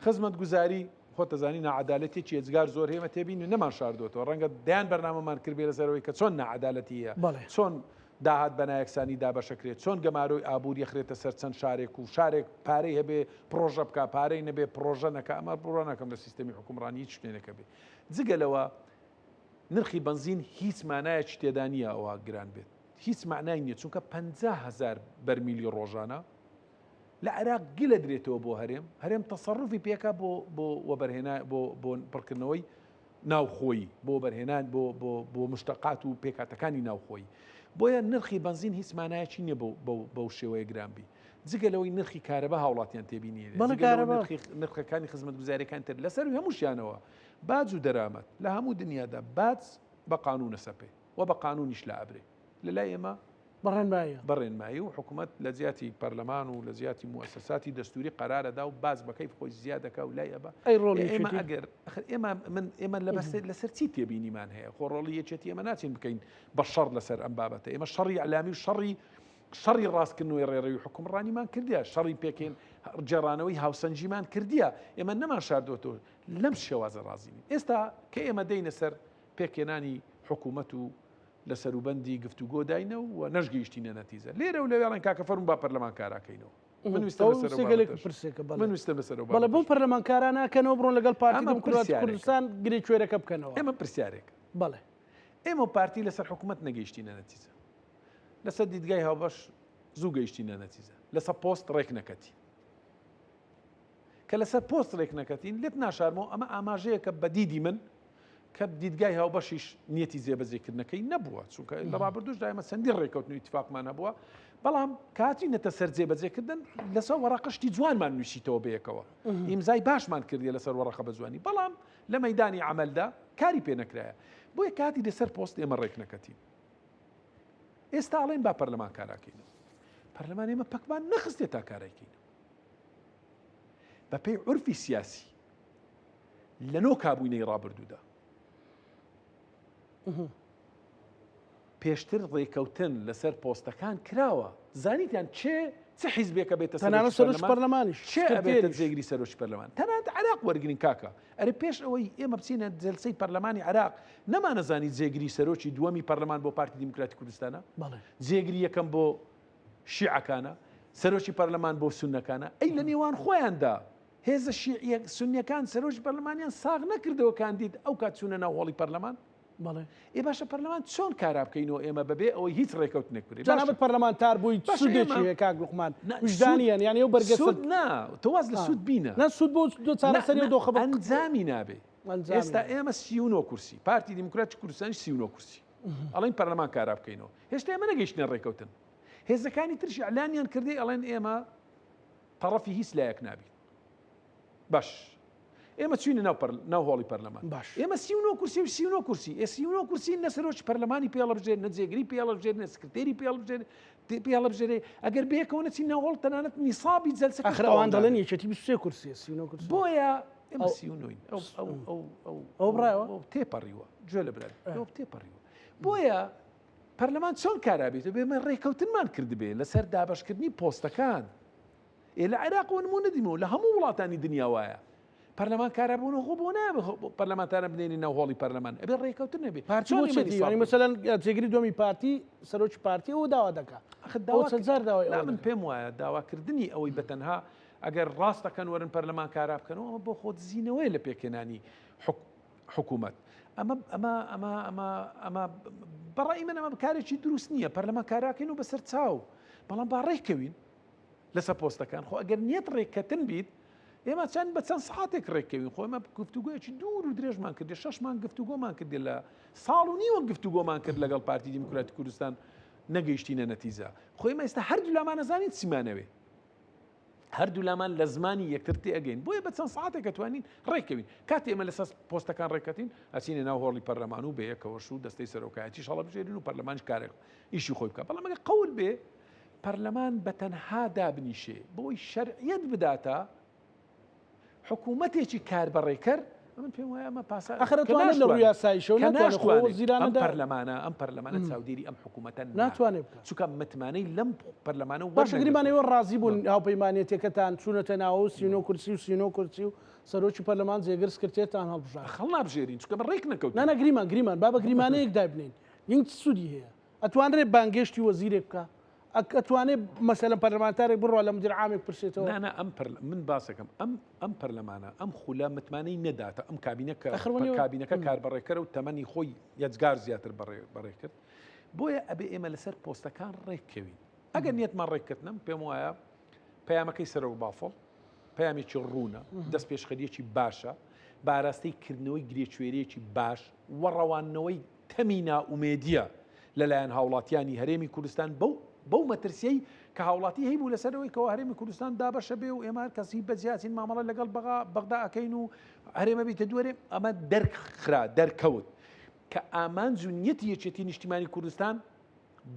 خزمەتگوزاری، خۆت دەزانی ناعەدالەتیەکی ئێجگار زۆر هەیە، ئێمە تێبینی نەمان شاردۆتەوە، ڕەنگە دەیان بەرنامەمان کردبێ لەسەر ئەوەی کە چۆن ناعەدالەتی هەیە، چۆن داهات بە نایەکسانی دابەشەکرێت، چۆن گەمارۆی ئابووری ئەخرێتە سەر چەند شارێک و شارێک پارەی هەبێ پڕۆژە بکا، پارەی نەبێ پڕۆژە نەکا، ئەمە بڕوا ناکەم لە سیستەمی حوکمڕانی هیچ شوێنێک هەبێ. جگە لەوە نرخی بەنزین هیچ مانایەکی تێدا نییە ئەوە گران بێت، هیچ مەعنای نییە، چونکە 50,000 بەرمیلی ڕۆژانە لە عێراق گلە درێتەوە بۆ هەرێم، هەرێم تەسەروفی پێکا بۆ بۆ وەبەرهێنا بۆ بۆ پڕکردنەوەی ناوخۆیی بۆ وەبەرهێنان بۆ بۆ بۆ مشتەقات و پێکهاتەکانی ناوخۆیی. بۆیە نرخی بەنزین هیچ مانایەکی نییە بەو بەو بەو شێوەیە گران بی. جگە لەوەی نرخی کارەبا هاوڵاتیان تێبینی هەیە. بەڵێ جگە لەوە کارەبا. نرخی نرخەکانی خزمەتگوزاریەکانی تر لەسەروی هەمووشیانەوە باج و دەرامەت لە هەموو دنیادا باج بە قانوون ئەسەپێ و بە قانوونیش لائەبرێ. لە لای ئێمە بە ڕێنماییە. بە ڕێنمایی و حکومەت لە جیاتی پەرلەمان و لە جیاتی موئەسەساتی دەستوری قەرار ئەدا و باج بە کەیف خۆی زیاد ئەکا و لای ئەبا. ئەی ڕۆڵی ئێمە یەکێتی؟ ئەگەر ئەخر ئێمە من ئێمە لە بەسەر لەسەر چی تێبینیمان هەیە؟ خۆ ڕۆڵی یەکێتی ئێمە ناچین بکەین بە شەڕ لەسەر ئەم بابەتە. ئێمە شەڕی ئیعلامی و شەڕی شەڕی ڕاستکردنەوەی ڕێڕەوی حوکمڕانیمان کردیە، شەڕی پێکهێن گێڕانەوەی هاوسەنگیمان کردیە. ئێمە نەمانشاردۆتەوە لەم شێوازە ڕازی نین. ئێستا کە ئێمە دێینە سەر پێکهێنانی حکوومەت و لە سەروبەندی گفتوگۆ داینە و نەشگەیشتینە نەتیجە. لێرە و لەوێ ئەڵێن کاکە فەرموو با پەرلەمان کاراکەینەوە. من ویستم ئەو لەسەر ئەو سێگەلێک بابەتەش. پرسێکە بەڵێ. من ویستم لەسەر ئەو بەڵێ بۆ بابەتەش. پەرلەمانکاران ناکەنەوە بڕۆن لەگەڵ پارتی ئەمە دیموکراتی پرسیارێکە. کوردستان گرێ کوێرەکە بکەنەوە. ئێمە پرسیارێک. بەڵێ. ئێمە و پارتی لەسەر حکوومەت نەگەیشتینە نەتیجە. لەسەر دیدگای هاوبەش زوو گەیشتینە نەتیجە. لەسەر پۆست ڕێک نەکەتین. کە لەسەر پۆست ڕێک نەکەتین، لێت ناشارمەوە ئەمە ئاماژەیەکە بە دیدی من کە دیدگای هاوبەشیش نیەتی جێبەجێکردنەکەی نەبووە، چونکە لە ڕابردووشدا ئێمە چەندین ڕێککەوتن و ئیتفاقمان هەبووە، بەڵام کاتینەتە سەر جێبەجێکردن لەسەر وەڕەقە شتی جوانمان نووسیتەوە بەیەکەوە، ئیمزای باشمان کردیە لەسەر وەڕەقە بە جوانی، بەڵام لە مەیدانی عەمەلدا کاری پێ نەکرایە. بۆیە کاتی لەسەر پۆست ئێمە ڕێک نەکەتین. ئێستا ئەڵێن با پەرلەمان کاراکەینەوە. پەرلەمان ئێمە پەکمان نەخستێ تا کارایکەینەوە. بەپێی عورفی سیاسی لە نۆ کابوینەی ڕابردوودا پێشتر ڕێکەوتن لەسەر پۆستەکان کراوە زانیتیان چێ چ حیزبێکە بێتە سەرۆکی پەرلەمانیش چێ ئەبێتە جێگری سەرۆکی پەرلەمان تەنانەت عێراق وەرگرین کاکە ئەرێ پێش ئەوەی ئێمە بچینە جەلسەی پەرلەمانی عێراق نەمانەزانی جێگری سەرۆکی دووەمی پەرلەمان بۆ پارتی دیموکراتی کوردستانە جێگری یەکەم بۆ شیعەکانە، سەرۆکی پەرلەمان بۆ سوننەکانە، ئەی لە نێوان خۆیاندا هێزە شیعیە سوننیەکان سەرۆکی پەرلەمانیان ساغ نەکردەوە کاندید ئەو کات چوونە ناو هۆڵی پەرلەمان؟ بەڵێ. ئێ باشە پەرلەمان چۆن کارا بکەینەوە ئێمە بەبێ ئەوەی هیچ ڕێکەوتنێک بکرێت؟ جەنابت پەرلەمانتار بووی باشە سوودێکی ئێمە هەیە کاک لوقمان نا سوود ویژدانیان یانی ئەو بەرگە سوود نا تۆ واز لە سوود بینە نا سوود بۆ نا چارەسەری نا ئەو دۆخە بە ئەنجامی نابێ ئەنجامی ئێستا نابێ. ئێمە 39 کورسی پارتی دیموکراتی کوردستانیش 39 کورسی ئەڵێن پەرلەمان کارا بکەینەوە هێشتا ئێمە نەگەیشتنە ڕێکەوتن هێزەکانی ترش ئیعلانیان کردی ئەڵێن ئێمە تەڕەفی هیچ لایەک نابین باش ئێمە چوینە ناو پەر ناو هۆڵی پەرلەمان باش ئێمە 39 کورسی و 39 کورسی ئێ 39 کورسی نە سەرۆکی پەرلەمانی پێڵبژێر نە جێگری پێڵبژێر نە سکرتێری پێڵبژێر پێڵبژێرێ ئەگەر بێکەوە نەچین ناو هۆڵ تەنانەت نیسابی جەلسەکەش ئاخر تەواو ئەوان دەڵێن نابێت. یەکێتی 23 کورسیە 39 کورسی بۆیە ئێمە ئەو 39 ئەو ئەو ئەو ئەو ئەو بڕایەوە ئەو تێپەڕیوە گوێ لە برای ئەو تێپەڕیوە بۆیە پەرلەمان چۆن کارا بێت بێ ئێمە ڕێکەوتنمان کردبێ لەسەر دابەشکردنی پۆستەکان ئێ لە عێراقەوە نموونە دیمەوە لە هەموو وڵاتانی دنیا وایە پەرلەمان کارا بوون خۆ بۆ نابێ پەرلەمانتارە بنێنی ناو هۆڵی پەرلەمان ئەبێ ڕێکەوتن نەبێ پارتی چۆن بۆ ئێمە چێتی نیساب یانی بکەین؟ مەسەلەن جێگری دووەمی پارتی سەرۆکی پارتی ئەوە داوا دەکا ئەخ ئەوە داوا چەند جار داوای نا ئەوە من دەکا پێم وایە داواکردنی ئەوەی بە تەنها ئەگەر ڕاست دەکەن وەرن پەرلەمان کارا بکەنەوە ئەمە بۆ خۆدزینەوەیە لە پێکهێنانی حکوومەت ئەمە ئەمە ئەمە ئەمە ئەمە بەڕای من ئەمە کارێکی دروست نییە پەرلەمان کاراکەین و بەسەر چاو بەڵام با ڕێککەوین لەسەر پۆستەکان خۆ ئەگەر نیەت ڕێککەتن بیت ئێمە چەند بە چەند ساعتێک ڕێککەوین خۆ ئێمە گفتوگۆیەکی دوور و درێژمان کردی شەش مانگ گفتوگۆمان کردی لە ساڵ و نیوە گفتوگۆمان کرد لەگەڵ پارتی دیموکراتی کوردستان نەگەیشتینە نەتیجە خۆ ئێمە ئێستا هەردوو لامانەزانین چیمانەوێ هەردوو لامان لە زمانی یەکتر تێئەگەین بۆیە بە چەند ساعتێک ئەتوانین ڕێککەوین کاتێ ئێمە لەسەر پۆستەکان ڕێککەتین ئەچینە ناو هۆڵی پەرلەمان و بەیەکەوەش و دەستەی سەرۆکایەتیش هەڵەبژێرین و پەرلەمانیش کارێک ئیشی خۆی بکات بەڵام ئەگەر قەول بێ پەرلەمان بە تەنها دابنیشێ بۆی شەرعیەت بداتە حکوومەتێکی کاربەڕێکەر من پێم وایە ئەمە پاسا ئەخر کە ئەتوانێت لە ڕووی ناشتوانێت یاساییشەوە کە ناتوانێت خۆ ناشتوانێت وەزیرانە ئەم دا پەرلەمانە ئەم پەرلەمانە چاودێری ئەم حکوومەتە ناکات ناتوانێت بکات چونکە متمانەی لەم پەرلەمانە باشە گریمان وەرنەگرتووە. ئێوە ڕازی بوون هاوپەیمانێتیەکەتان چوونەتە ناوە و 39 کورسی و 39 کورسی و سەرۆکی پەرلەمان جێگر سکرتێرتان هەڵبژارد هەڵنابژێرین چونکە بە ڕێک نەکەوتین. نا نا گریمان گریمان با بە گریمانەیەک دایبنێین ینگ چ سوودی هەیە ئەتوانرێ بانگێشتی وەزیرێک بکا ئەتوانێ مەسەلەن پەرلەمانتارێک بڕوا لە مدیر عامێک پرسێتەوە؟ نا نا ئەم پەرلە من باسەکەم ئەم ئەم پەرلەمانە ئەم خولە متمانەی نەداتە ئەم کابینە کە ئەخر وەنیە کابینەکە کاربەڕێکەرە و تەمەنی خۆی یەجگار زیاتر بەڕێ بەڕێ کرد بۆیە ئەبێ ئێمە لەسەر پۆستەکان ڕێککەوین ئەگەر نیەتمان ڕێککردنم پێم وایە پەیامەکەی سەرۆک بافڵ پەیامێکی ڕوونە دەست پێشخەریەکی باشە باراستەی کردنەوەی گرێکوێرەیەکی باش و ڕەواندنەوەی تەمی نائومێدییە لەلایەن هاوڵاتیانی هەرێمی کوردستان بەو بەو مەترسیەی کە هاوڵاتی هەیبوو لەسەر ئەوەی کەوا هەرێمی کوردستان دابەشە بێ و ئێمە هەر کەسی بە جیاچین مامەڵە لەگەڵ بەغا بەغدا ئەکەین و هەرێمە بیتە دووەرێ ئەمە دەرخرا دەرکەوت کە ئامانج و نیەتی یەکێتی نیشتیمانی کوردستان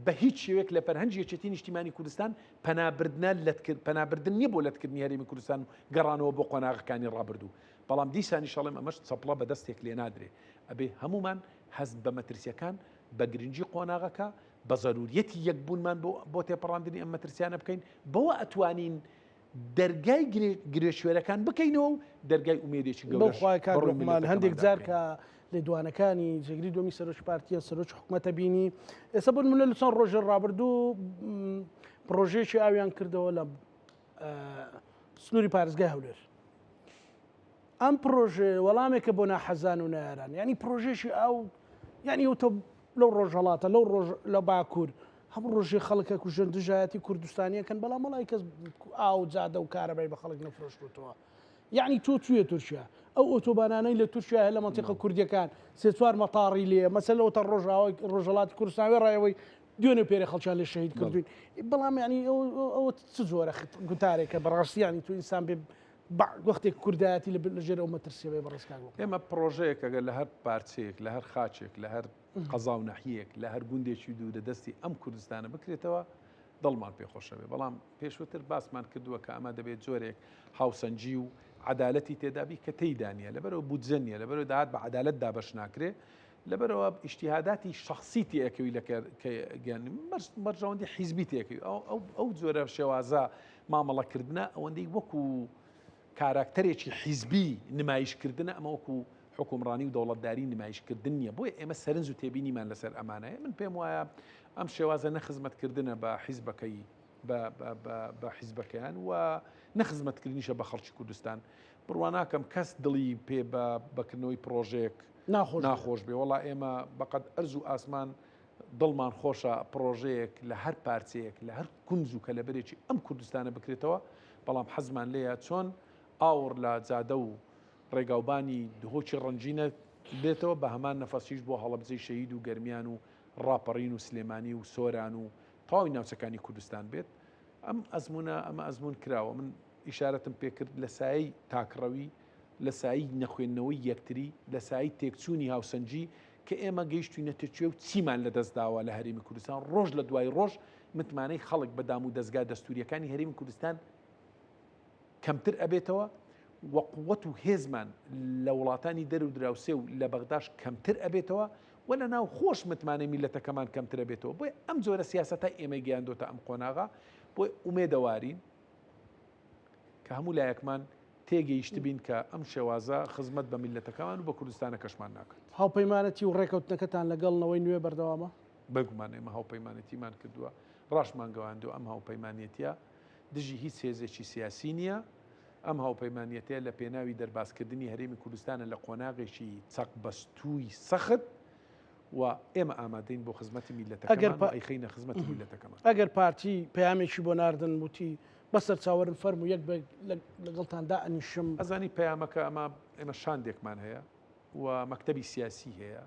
بە هیچ شێوەیەک لە فەرهەنگی یەکێتی نیشتیمانی کوردستان پەنابردنە لەتکرد پەنابردن نییە بۆ لەتکردنی هەرێمی کوردستان و گەڕانەوە بۆ قۆناغەکانی ڕابردوو بەڵام دیسانیش ئەڵێم ئەمەش چەپڵە بە دەستێک لێ نادرێ ئەبێ هەموومان هەست بە مەترسیەکان، بە گرنگی قۆناغەکە، بە زەروریەتی یەکبوونمان بۆ بۆ تێپەڕاندنی ئەم مەترسیانە بکەین، بەوە ئەتوانین دەرگای گرێ گرێشوێرەکان بکەینەوە و دەرگای ئومێدێکی بەو گەورەش خوایە کاک بەڕووی لوقمان هەندێک میللەتەکەماندا جار بکەینەوە. کە لێدوانەکانی جێگری دووەمی سەرۆکی پارتیە سەرۆکی حکومەتە بینی ئێستا بۆ نمونە لە چەند ڕۆژی ڕابردوو پڕۆژەیەکی ئاویان کردەوە لە سنووری پارێزگای هەولێر ئەم پڕۆژەیە وەڵامێکە بۆ ناحەزان و نەیاران یانی پڕۆژەیەکی ئاو یانی ئەو تۆ لەو ڕۆژهەڵاتە لەو ڕۆژ لە باکوور هەموو ڕۆژێ خەڵک ئەکوژن دژایەتی کوردستانیەکەن بەڵام وەڵی کەس ئاو جادە و کارەبای بە خەڵک نەفرۆشتوتەوە یعنی تۆ توێ تورکیا ئەو ئۆتۆبانانەی لە تورکیا هەیە لە مەنتیقە کوردیەکان سێ چوار مەتاڕی لێ مەسەلە ئەوتە ڕۆژاوای ڕۆژهەڵاتی کوردستان وێڕایەوەی دوێنێ پێرێ خەڵکیان لێ شەهید کردوین بەڵام یعنی ئەوە چ جۆرە گوتارێکە بەڕاستی یعنی تو ئینسان بێ وەختێک کوردایەتی لە ژێر ئەو مەترسیە بێ بەڕێز کاک لوقمان. ئێمە پڕۆژەیەک ئەگەر لە هەر پارچەیەک، لە هەر خاکێک، لە هەر قەزا و ناحیەیەک، لە هەر گوندێکی دوورە دەستی ئەم کوردستانە بکرێتەوە، دڵمان پێ خۆشە بێ. بەڵام پێشووتر باسمان کردووە کە ئەمە دەبێت جۆرێک هاوسەنگی و عەدالەتی تێدا بی کە تێیدا نییە. لەبەرئەوە بودجە نییە، لەبەرئەوە داهات بە عەدالەت دابەش ناکرێ، لەبەرئەوە ئیجتیهاداتی شەخسی تێئەکەوی لە کە بەرژەوەندی حیزبی تێکەوی. ئەو جۆرە شێوازە مامەڵەکردنە ئەوەندەی وەکو کاراکتەرێکی حیزبی نمایشکردنە، ئەمە وەکو حوکمڕانی و دەوڵەتداری نمایشکردن نییە. بۆیە ئێمە سەرنج و تێبینیمان لەسەر ئەمانەیە. من پێم وایە ئەم شێوازە نە خزمەتکردنە بە حیزبەکەی بە حیزبەکەیان و نە خزمەتکردنیشە بە خەڵکی کوردستان. بڕوا ناکەم کەس دڵی پێ بە بەکردنەوەی پڕۆژەیەک ناخۆش بێ. وەڵا ئێمە بەقەد ئەرز و ئاسمان دڵمان خۆشە پڕۆژەیەک لە هەر پارچەیەک، لە هەر کونج و کەلەبەرێکی ئەم کوردستانە بکرێتەوە، بەڵام حەزمان لێیە چۆن ئاوڕ لە جادە و ڕێگاوبانی دهۆکی ڕەنگینە بێتەوە، بە هەمان نەفەسیش بۆ هەڵەبجەی شەهید و گەرمیان و ڕاپەڕین و سلێمانی و سۆران و تەواوی ناوچەکانی کوردستان بێت. ئەم ئەزموونە ئەمە ئەزموون کراوە. من ئیشارەتم پێکرد لە سایەی تاکڕەوی، لە سایەی نەخوێندنەوەی یەکتری، لە سایەی تێکچوونی هاوسەنگی کە ئێمە گەیشتوینەتە کوێ و چیمان لەدەست داوە لە هەرێمی کوردستان، ڕۆژ لە دوای ڕۆژ متمانەی خەڵک بە دام و دەزگا دەستورییەکانی هەرێمی کوردستان کەمتر ئەبێتەوە و قوت و هێزمان لە وڵاتانی دەر و دراوسێ و لە بەغداش کەمتر ئەبێتەوە و لە ناو خۆش متمانەی میللەتەکەمان کەمتر ئەبێتەوە. بۆیە ئەم جۆرە سیاسەتە ئێمەی گەیاندۆتە ئەم قۆناغە. بۆیە ئومێدەوارین کە هەموو لایەکمان تێگەیشتبین کە ئەم شێوازە خزمەت بە میللەتەکەمان و بە کوردستانەکەشمان ناکات. هاوپەیمانەتی و ڕێکەوتنەکەتان لەگەڵ نەوەی نوێ بەردەوامە؟ بێگومان ئێمە هاوپەیمانێتیمان کردووە، ڕاشمانگەواندووە ئەم هاوپەیمانێتیە دژی هیچ هێزێکی سیاسی نییە، ئەم هاوپەیمانیەتە لە پێناوی دەربازکردنی هەرێمی کوردستانە لە قۆناغێکی چەقبەستووی سەخت و ئێمە ئامادەین بۆ خزمەتی میللەتەکەمان و ئەیخەینە خزمەتی میللەتەکەمان. ئەگەر پارتی پەیامێکی بۆ ناردن وتی بەسەر چاوەرن فەرموو یەک بە لەگەڵتان دائەنیشم. ئەزانی پەیامەکە ئەمە ئێمە شاندێکمان هەیە و مەکتەبی سیاسی هەیە،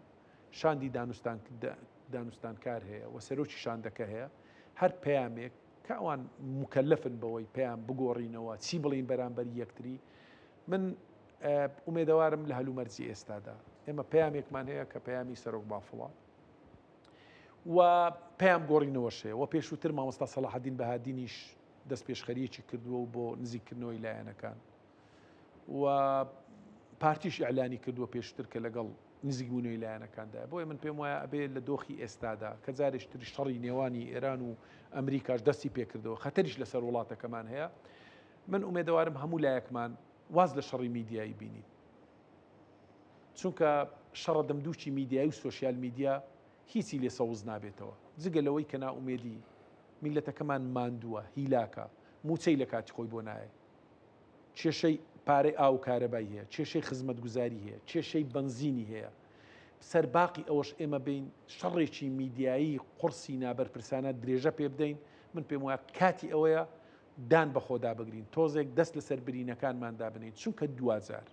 شاندی دانوستانکار هەیە و سەرۆکی شاندەکە هەیە، هەر پەیامێک کە ئەوان موکەلەفن بەوەی پەیام بگۆڕینەوە، چی بڵێین بەرامبەری یەکتری، من ئومێدەوارم لە هەلومەرجی ئێستادا ئێمە پەیامێکمان هەیە کە پەیامی سەرۆک بافڵە و پەیام گۆڕینەوەش هەیە و پێشووتر مامۆستا سەڵاحەدین بەهادینیش دەستپێشخەریەکی کردووە و بۆ نزیککردنەوەی لایەنەکان و پارتیش ئیعلانی کردووە پێشتر کە لەگەڵ نزیکبوونەوەی لایەنەکاندایە. بۆیە من پێم وایە ئەبێ لە دۆخی ئێستادا کە جارێکی تریش شەڕی نێوانی ئێران و ئەمریکاش دەستی پێکردەوە، خەتەریش لەسەر وڵاتەکەمان هەیە، من ئومێدەوارم هەموو لایەکمان واز لە شەڕی میدیایی بینین. چونکە شەڕە دەمدووکی میدیایی و سۆشیال میدیا هیچی لێ سەوز نابێتەوە جگە لەوەی کە نائومێدی میللەتەکەمان ماندووە، هیلاکە، مووچەی لە کاتی خۆی بۆ نایە. کێشەی پارەی ئاو و کارەبای هەیە، کێشەی خزمەتگوزاری هەیە، کێشەی بەنزینی هەیە. سەرباقی ئەوەش ئێمە بێین شەڕێکی میدیایی قوڕسی نابەرپرسانە درێژە پێ بدەین، من پێم وایە کاتی ئەوەیە دان بە خۆدا بگرین، تۆزێک دەست لەسەر برینەکانمان دابنێین، چونکە دواجار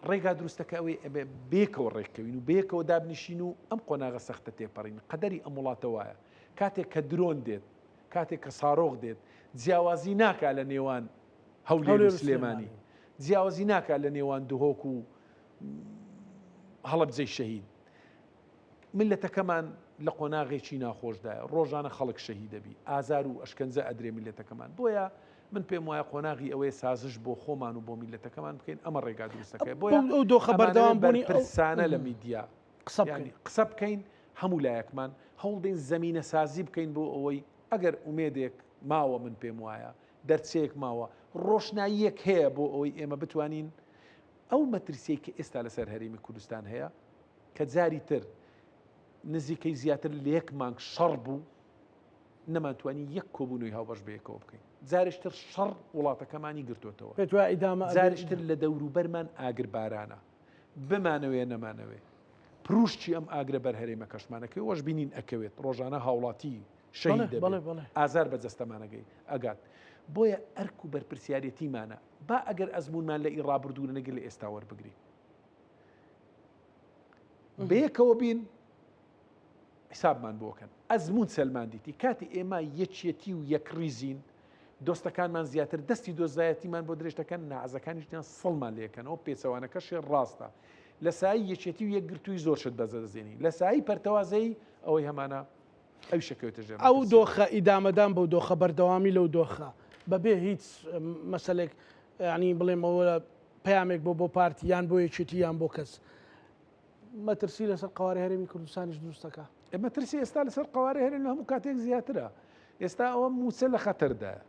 ڕێگا دروستەکە ئەوەیە ئەبێ بەیەکەوە ڕێککەوین و بەیەکەوە دابنیشین و ئەم قۆناغە سەختە تێپەڕین. قەدەری ئەم وڵاتە وایە. کاتێک کە درۆن دێت، کاتێک کە سارۆخ دێت، جیاوازی ناکا لە نێوان هەولێر و سلێمانی، جیاوازی ناکا لە نێوان دهۆک و هەڵەبجەی شەهید. میللەتەکەمان لە قۆناغێکی ناخۆشدایە، ڕۆژانە خەڵک شەهید دەبی، ئازار و ئەشکەنجە ئەدرێ میللەتەکەمان، بۆیە من پێم وایە قۆناغی ئەوەیە سازش بۆ خۆمان و بۆ میللەتەکەمان بکەین، ئەمە ڕێگا دروستەکەیە، بۆیە ئەو دۆخە بەردەوام بوونی ئەو بەرپرسانە لە میدیا قسە بکەین. قسە بکەین، هەموو لایەکمان هەوڵدەین زەمینەسازی بکەین بۆ ئەوەی ئەگەر ئومێدێک ماوە من پێم وایە دەرچەیەک ماوە، ڕۆشناییەک هەیە بۆ ئەوەی ئێمە بتوانین ئەو مەترسیەی کە ئێستا لەسەر هەرێمی کوردستان هەیە کە جاری تر نزیکەی زیاتر لە یەک مانگ شەڕ بوو نەمانتوانی یەک کۆبوونەوەی هاوبەش بەیەکەوە بکەین جارێکتر شەڕ وڵاتەکەمانی گرتوتەوە پێت وایە ئیدامە ئەبێ؟ جارێکتر لە دەوروبەرمان ئاگربارانە بمانەوێ نەمانەوێ. پروشکی ئەم ئاگرە بەر هەرێمەکەشمانەکەی وەش بینین ئەکەوێت ڕۆژانە هاوڵاتی شەهید دەبێت ئازار بە جەستەمانەگەی ئەگات بۆیە ئەرک و بەرپرسیارەتیمانە با ئەگەر ئەزمونمان لە ئی ڕابردوو نەگرت لە ئێستا وەربگرین بەیەکەوە بین حسابمان بۆکەن ئەزمون سەلماندیتی کاتی ئێمە یەکیەتی و یەکڕیزین دۆستەکانمان زیاتر دەستی دۆزایەتیمان بۆ درێژ دەکەن نازەکانیشیان سڵمان لێکەنەوە پێچەوانەکەشی ڕاستە لە سایی یەکێتی و یەکگرتووی زۆر شت بەزەدەزێنی لە سایی پەرتەوازەی ئەوەی هەمانە ئەویش ئەکەوێتە ژێر ئەو مەترسیەوە. دۆخە ئیدامەدان بەو دۆخە بەردەوامی لەو دۆخە بەبێ هیچ مەسەلێک یانی بڵێم ئەوە پەیامێک بۆ بۆ پارتی یان بۆ یەکێتی یان بۆ کەس مەترسی لەسەر قەوارەی هەرێمی کوردستانیش دروست دەکا. ئێ مەترسی ئێستا لەسەر قەوارەی هەرێم لە هەموو کاتێک زیاترە. ئێستا ئەوە مووچە لە خەتەردایە.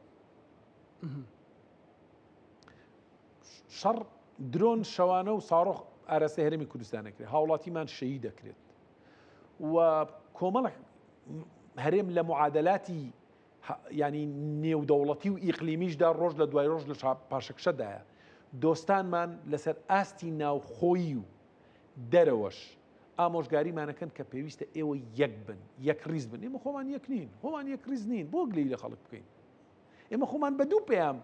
شەڕ درۆن شەوانە و ساڕۆخ ئاراستەی هەرێمی کوردستان دەکرێت هاوڵاتیمان شەهید دەکرێت و کۆمەڵک هەرێم لە معادلاتی ینی نێودەوڵەتی و ئیقلیمیشدا ڕۆژ لە دوای ڕۆژ لە پاشەکشەدایە دۆستانمان لەسەر ئاستی ناوخۆیی و دەرەوەش ئامۆژگاریمانەکەن کە پێویستە ئێوە یەک بن یەک ڕیز بن ئێمە خۆمان یەک نین خۆمان یەک ڕیز نین بۆ گلەیی لە خەڵک بکەین ئێمە خۆمان بە دوو پەیام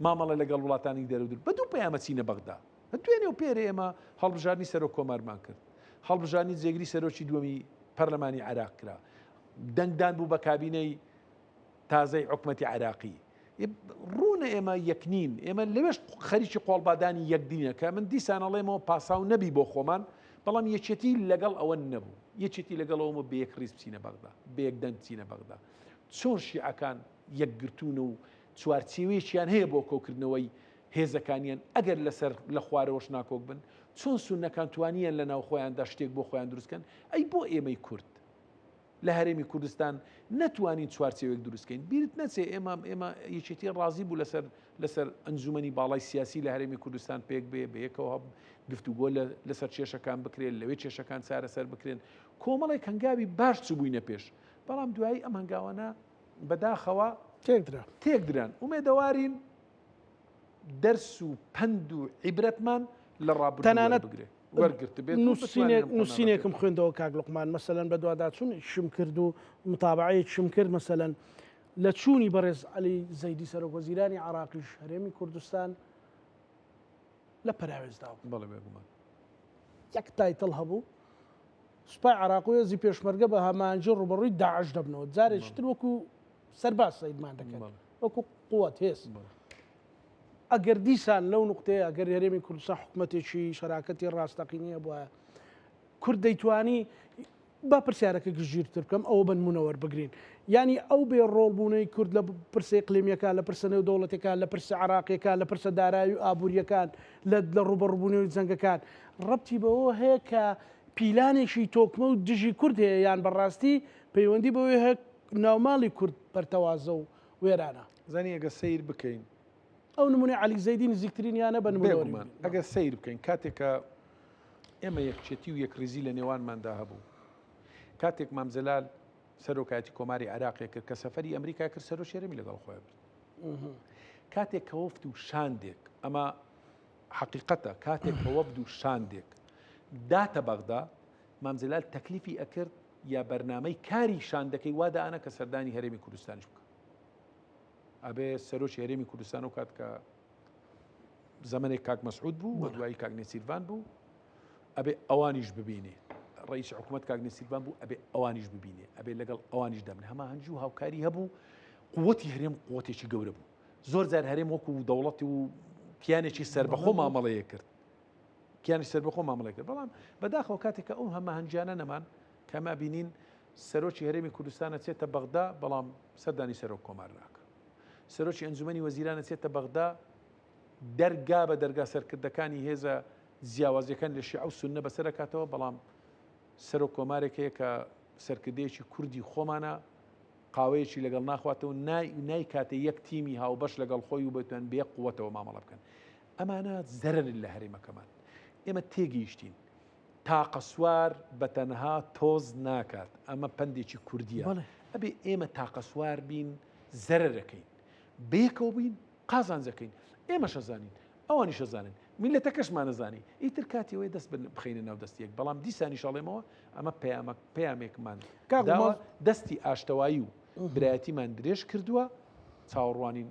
مامەڵە لەگەڵ وڵاتانی دەرەودر بە دوو پەیامە چینە بەغدا دوێنێ و پێرێ ئێمە هەڵبژاردنی سەرۆک کۆمارمان کرد هەڵبژاردنی جێگری سەرۆکی دووەمی پەرلەمانی عێراق کرا دەنگدان بوو بە کابینەی تازەی حکومەتی عێراقی ڕوونە ئێمە یەکنین ئێمە لەوێش خەریکی قۆڵبادانی یەکدینە کە من دیسان ئەڵێمەوە پاساو نەبی بۆ خۆمان بەڵام یەکێتی لەگەڵ ئەوە نەبوو یەکێتی لەگەڵ ئەومە بە یەک ڕیز بچینە بەغدا بە یەک دەنگ بچینە بەغدا چۆن شیعەکان یەکگرتوون و چوارچێوەیەکیان هەیە بۆ کۆکردنەوەی هێزەکانیان ئەگەر لەسەر لە خوارەوەش ناکۆک بن، چۆن سوننەکان توانیان لە ناوخۆیاندا شتێک بۆ خۆیان دروست کەن، ئەی بۆ ئێمەی کورد لە هەرێمی کوردستان نەتوانین چوارچێوەیەک دروست کەین؟ بیرت نەچێ ئێمە ئێمە یەکێتی ڕازی بوو لەسەر لەسەر ئەنجومەنی باڵای سیاسی لە هەرێمی کوردستان پێک بێ، بەیەکەوە گفتوگۆ لەسەر کێشەکان بکرێت، لەوێ کێشەکان چارەسەر بکرێن، کۆمەڵێک هەنگاوی باش چووبووینە پێش، بەڵام دوایی ئەم هەنگاوانە بەداخەوە تێکدرا. تێکدران. ئومێدەوارین دەرس و پەند و عیبرەتمان لە ڕابردوو تەنانەت وەربگرێ وەرگرتبێت و بتوانین نووسینێک ئەم قۆناغە نووسینێکم تێپەڕێنین. خوێندەوە کاک لوقمان مەسەلەن بەدواداچوونێکیشم کرد و متابەعەیەکیشم کرد مەسەلەن لە چوونی بەڕێز عەلی زەیدی سەرۆک وەزیرانی عێراقیش هەرێمی کوردستان لە پەراوێزدا بوو. بەڵێ بێگومان. یەک title هەبوو سوپای عێراق و هێزی پێشمەرگە بە هەماهەنگی ڕووبەڕووی داعش دەبنەوە جارێکی تر وەکو سەرباز سەیرمان دەکەن وەکو قوت هێز ئەگەر دیسان لەو نقطەیە ئەگەر هەرێمی کوردستان حکوومەتێکی شەراکەتی ڕاستەقینەیە بووە کورد دەیتوانی با پرسیارەکە گشتگیرتر بکەم ئەوە بە نموونە وەربگرین یانی ئەو بێ ڕۆڵ بوونەی کورد لە پرسە ئیقلیمیەکان لە پرسە نێودەوڵەتیەکان لە پرسە عێراقیەکان لە پرسە دارایی و ئابووریەکان لە لە ڕووبەڕووبوونەوەی جەنگەکان ڕەبتی بەوە هەیە کە پیلانێکی تۆکمە و دژی کورد هەیە یان بەڕاستی پەیوەندی بەوەی هەیە ناوماڵی کورد پەرتەوازە و وێرانە. زانی ئەگەر سەیر بکەین. ئەو نموونەی عەلی زەیدی نزیکترینیانە بە نموونە بێگومان وەریبگرین. ئەگەر سەیر بکەین کاتێک کە ئێمە یەکچێتی و یەکڕیزی لە نێوانماندا هەبوو. کاتێک مام جەلال سەرۆکایەتی کۆماری عێراقی کرد کە سەفەری ئەمریکا کرد سەرۆکی هەرێمی لەگەڵ خۆی برد. کاتێک کە وەفد و شاندێک ئەمە حەقیقەتە کاتێک کە وەفد و شاندێک داتە بەغدا مام جەلال تەکلیفی ئەکرد یا بەرنامەی کاری شاندەکەی وا دائەنا کە سەردانی هەرێمی کوردستانیش بکە. ئەبێ سەرۆکی هەرێمی کوردستان و کات کە زەمەنێک کاک مەسعود بوو و دوایی کاک نێچیرڤان بوو ئەبێ ئەوانیش ببینێ ڕئیس حکوومەت کاک نێچیرڤان بوو ئەبێ ئەوانیش ببینێ ئەبێ لەگەڵ ئەوانیش دەبن هەماهەنگی و هاوکاری هەبوو قوتی هەرێم قوتێکی گەورە بوو زۆر جار هەرێم وەکو دەوڵەتی و کیانێکی سربەخۆ مامەڵەیە کرد کیانی سربەخۆ مامەڵی کرد بەڵام بەداخەوە کاتێک کە ئەو هەماهەنگیانە نەمان کەما بینین سەرۆکی هەرێمی کوردستان ئەچێتە بەغدا بەڵام سەردانی سەرۆک کۆمار ناکا. سەرۆکی ئەنجومەنی وەزیران ئەچێتە بەغدا دەرگا بە دەرگا سەرکردەکانی هێزە جیاوازیەکان لە شیعە و سوننە بەسەر ئەکاتەوە بەڵام سەرۆک کۆمارێک هەیە کە سەرکردەیەکی کوردی خۆمانە قاوەیەکی لەگەڵ ناخواتەوە نایکاتە یەک تیمی هاوبەش لەگەڵ خۆی و بتوان بێ قوتەوە مامەڵە بکەن ئەمانە زەرەرن لە هەرێمەکەمان ئێمە تێگەیشتین تاقە سوار بە تەنها تۆز ناکات ئەمە پەندێکی کوردیە ئەبێ ئێمە تاقە سوار بین زەرەرەکەین بەیەکەوە بین قازانجەکەین ئێمەش ئەزانین ئەوانیش ئەزانن. میلەتەکەشمان نەزانی ئیتر کاتی ئەوەیە دەست بخەینە ناو دەستی یەک بەڵام دیسانیش ئەڵێمەوە ئەمە پەیامە پەیامێکمان داوە دەستی ئاشتەوایی و برایەتیمان درێژ کردووە چاوەڕوانین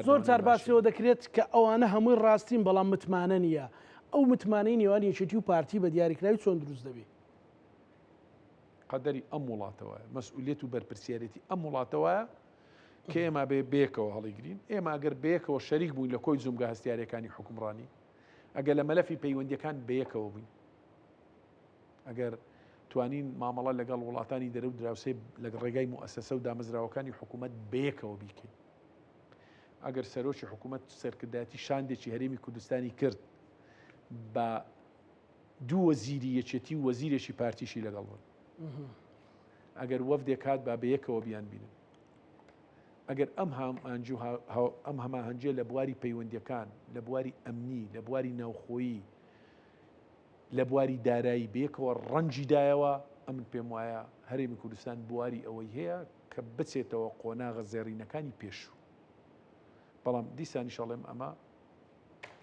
زۆر جار باسیەوە دەکرێت کە ئەوانە هەمووی ڕاستین بەڵام متمانە نییە ئەو متمانەی نێوان یەکێتی و پارتی بە دیاریکراوی چۆن دروست دەبێ؟ قەدەری ئەم وڵاتەوە مەسئولیت و بەرپرسیارێتی ئەم وڵاتەوە کە ئێمە بێ بێکەوە هەڵیگرین ئێمە ئەگەر بەیەکەوە شەریک بووین لە کۆی جومگە هەستیارەکانی حکومڕانی ئەگەر لە مەلەفی پەیوەندیەکان بەیەکەوە بووین ئەگەر توانین مامەڵە لەگەڵ وڵاتانی دەرە و دراوسێ لە ڕێگای موئەسەسە و دامەزراوەکانی حکوومەت بەیەکەوە بیکەین ئەگەر سەرۆکی حکوومەت سەرکردایەتی شاندێکی هەرێمی کوردستانی کرد بە دوو وەزیری یەکێتی و وەزیرێکی پارتیشی لەگەڵ بن ئەگەر وەفدێک هات با بەیەکەوە بیان بینن ئەگەر ئەم هامانج و ئەم هەماهەنگیە لە بواری پەیوەندیەکان لە بواری ئەمنی لە بواری ناوخۆیی لە بواری دارایی بەیەکەوە ڕەنجی دایەوە ئەمن پێم وایە هەرێمی کوردستان بواری ئەوەی هەیە کە بچێتەوە قۆناغە زێڕینەکانی پێشوو بەڵام دیسانیش ئەڵێم ئەمە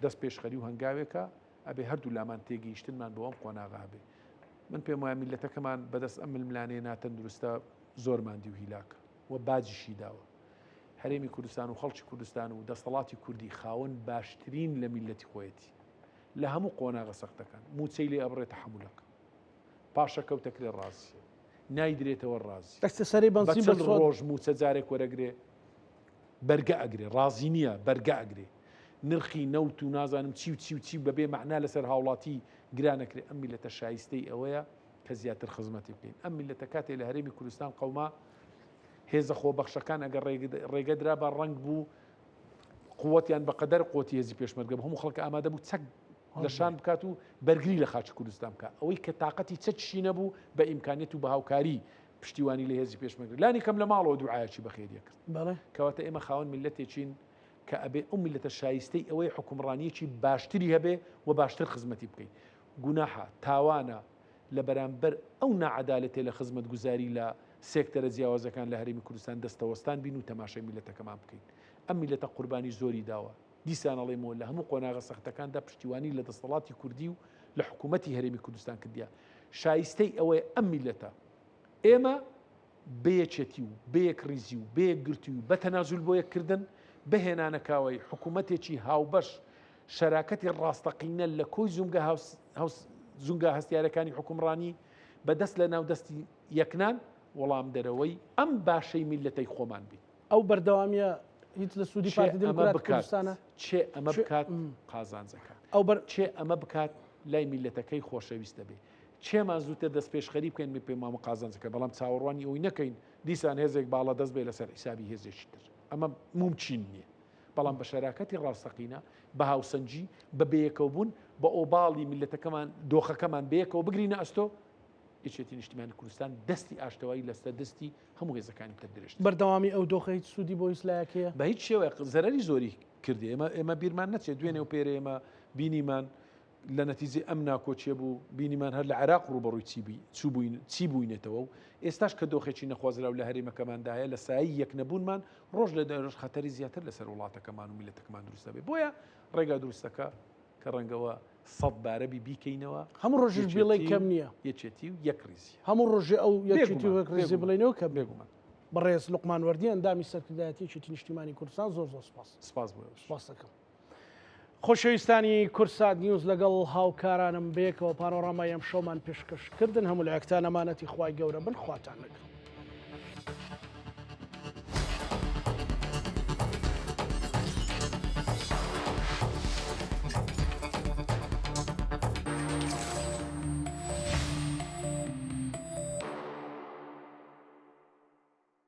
دەست پێشخەری و هەنگاوێکە ئەبێ هەردوو لامان تێگەیشتنمان بۆ ئەم قۆناغە هەبێ من پێم وایە میلەتەکەمان بەدەست ئەم ململانێ ناتەندروستە زۆر ماندی و هیلاکە و باجیشی داوە. هەرێمی کوردستان و خەڵکی کوردستان و دەستەڵاتی کوردی خاوەن باشترین لە میللەتی خۆیەتی لە هەموو قۆناغە سەختەکان. مووچەی لێ ئەبڕێ تەحەمولەکە. پاشەکەوت ئەکرێ ڕازیە. نایدرێتەوە ڕازیە. دەستە سەری بە بەنزین بە 40 سۆد. ڕۆژ مووچە جارێک وەرەگرێ بەرگە ئەگرێ. ڕازی نییە بەرگە ئەگرێ. نرخی نەوت و نازانم چی و چی و چی بەبێ مەعنا لەسەر هاوڵاتی گران ئەکرێ. ئەم میللەتە شایستەی ئەوەیە کە زیاتر خزمەتی بکەین. ئەم میللەتە کاتێ لە هەرێمی کوردستان قەوما، هێزە خۆبەخشەکان ئەگەر ڕێگە درابا ڕەنگ بوو قوتیان بە قەدەر قوتی هێزی پێشمەرگە بوو هەموو خەڵک ئامادە بوو چەک لە شان بکات و بەرگری لە خاکی کوردستان بکات ئەوەی کە تااقەتی چەکیشی نەبوو بە ئیمکانیت و بە هاوکاری پشتیوانی لە هێزی پێشمەرگە لانی کەم لە ماڵەوە دوعایەکی بەخێریە کرد کەواتە ئێمە خاوەن میللەتێکین کە ئەبێ ئەو میللەتە شایستەی ئەوەی حکومڕانیەکی باشتری هەبێ و باشتر خزمەتی بکەین گوناحە تاوانە لە بەرامبەر ئەو ناعەدالەتێ لە خزمەتگوزاری لە سێکتەرە جیاوازەکان لە هەرێمی کوردستان دەستەوەستان بین و تەماشای میللەتەکەمان بکەین. ئەم میللەتە قوربانی زۆری داوە. دیسان ئەڵێمەوە لە هەموو قۆناغە سەختەکاندا پشتیوانی لە دەستەڵاتی کوردی و لە حکوومەتی هەرێمی کوردستان کردیە. شایستەی ئەوەیە ئەم میللەتە ئێمە بە یەکێتی و بە یەکڕیزی و بە یەکگرتووی و بە تەنازول بۆ یەککردن، بە هێنانەکاوەی حکوومەتێکی هاوبەش، شەراکەتی ڕاستەقینە لە کۆی زومگە زونگا هەستیارەکانی حوکمڕانی، بە دەست لە ناو دەستی یەکنان، وەڵامدەرەوەی ئەم باشەی میللەتەی خۆمان بین. ئەو بەردەوامییە هیچ لە سوودی کێ پارتی ئەمە دێموکراتی بکات، کوردستانە؟ کێ ئەمە کێ بکات قازانجەکات. ئەو بەر. کێ ئەمە بکات لای میللەتەکەی خۆشەویست دەبێ. کێمان زووتر دەستپێشخەری بکەین من پێم وامە قازانجەکە، بەڵام چاوەڕوانی ئەوەی نەکەین دیسان هێزێک باڵادەست بێ لەسەر حیسابی هێزێکی تر. ئەمە مومکین نییە. بەڵام بە شەراکەتی ڕاستەقینە، بە هاوسەنگی، بە بەیەکەوبوون، بە ئۆباڵی میللەتەکەمان، دۆخەکەمان بەیەکەوە بگرینە ئەستۆ، یەکێتی نیشتیمانی کوردستان دەستی ئاشتەوایی لەسەر دەستی هەموو هێزەکانی تر درێژتر. بەردەوامی ئەو دۆخە هیچ سوودی بۆ هیچ لایەک هەیە؟ بە هیچ شێوەیەک زەرەری زۆری کردی. ئێمە ئێمە بیرمان نەچێت دوێنێ و پێرێ ئێمە بینیمان لە نەتیجەی ئەم ناکۆکیە بوو، بینیمان هەر لە عێراق ڕووبەڕووی چی بی چووبووین چی بووینەتەوە و ئێستاش کە دۆخێکی نەخوازراو لە هەرێمەکەماندا هەیە لە سایەی یەکنەبوونمان ڕۆژ لە دوای ڕۆژ خەتەری زیاتر لەسەر وڵاتەکەمان و میللەتەکەمان دروست دەبێت. بۆیە ڕێگا دروستەکە کە ڕەنگەوە سەد بارە بی بیکەینەوە هەموو ڕۆژیش بیڵێی یەکێتی کەم و نییە. یەکێتی و یەکڕیزیە. هەموو ڕۆژێ ئەو یەکێتی و بێگومان یەکڕیزی بێگومان بڵێینەوە کەم نییە. بێگومان. بەڕێز لوقمان وەردی ئەندامی سەرکردایەتی یەکێتی نیشتیمانی کوردستان زۆر زۆر سپاس. سپاس بۆ ئێوەش. سپاست دەکەم. خۆشەویستانی کوردسات نیوز لەگەڵ هاوکارانم بەیەکەوە پانۆرامای ئەمشەومان پێشکەش کردن هەموو لایەکتان ئەمانەتی خوای گەورە بن خواتان لەگەڵ.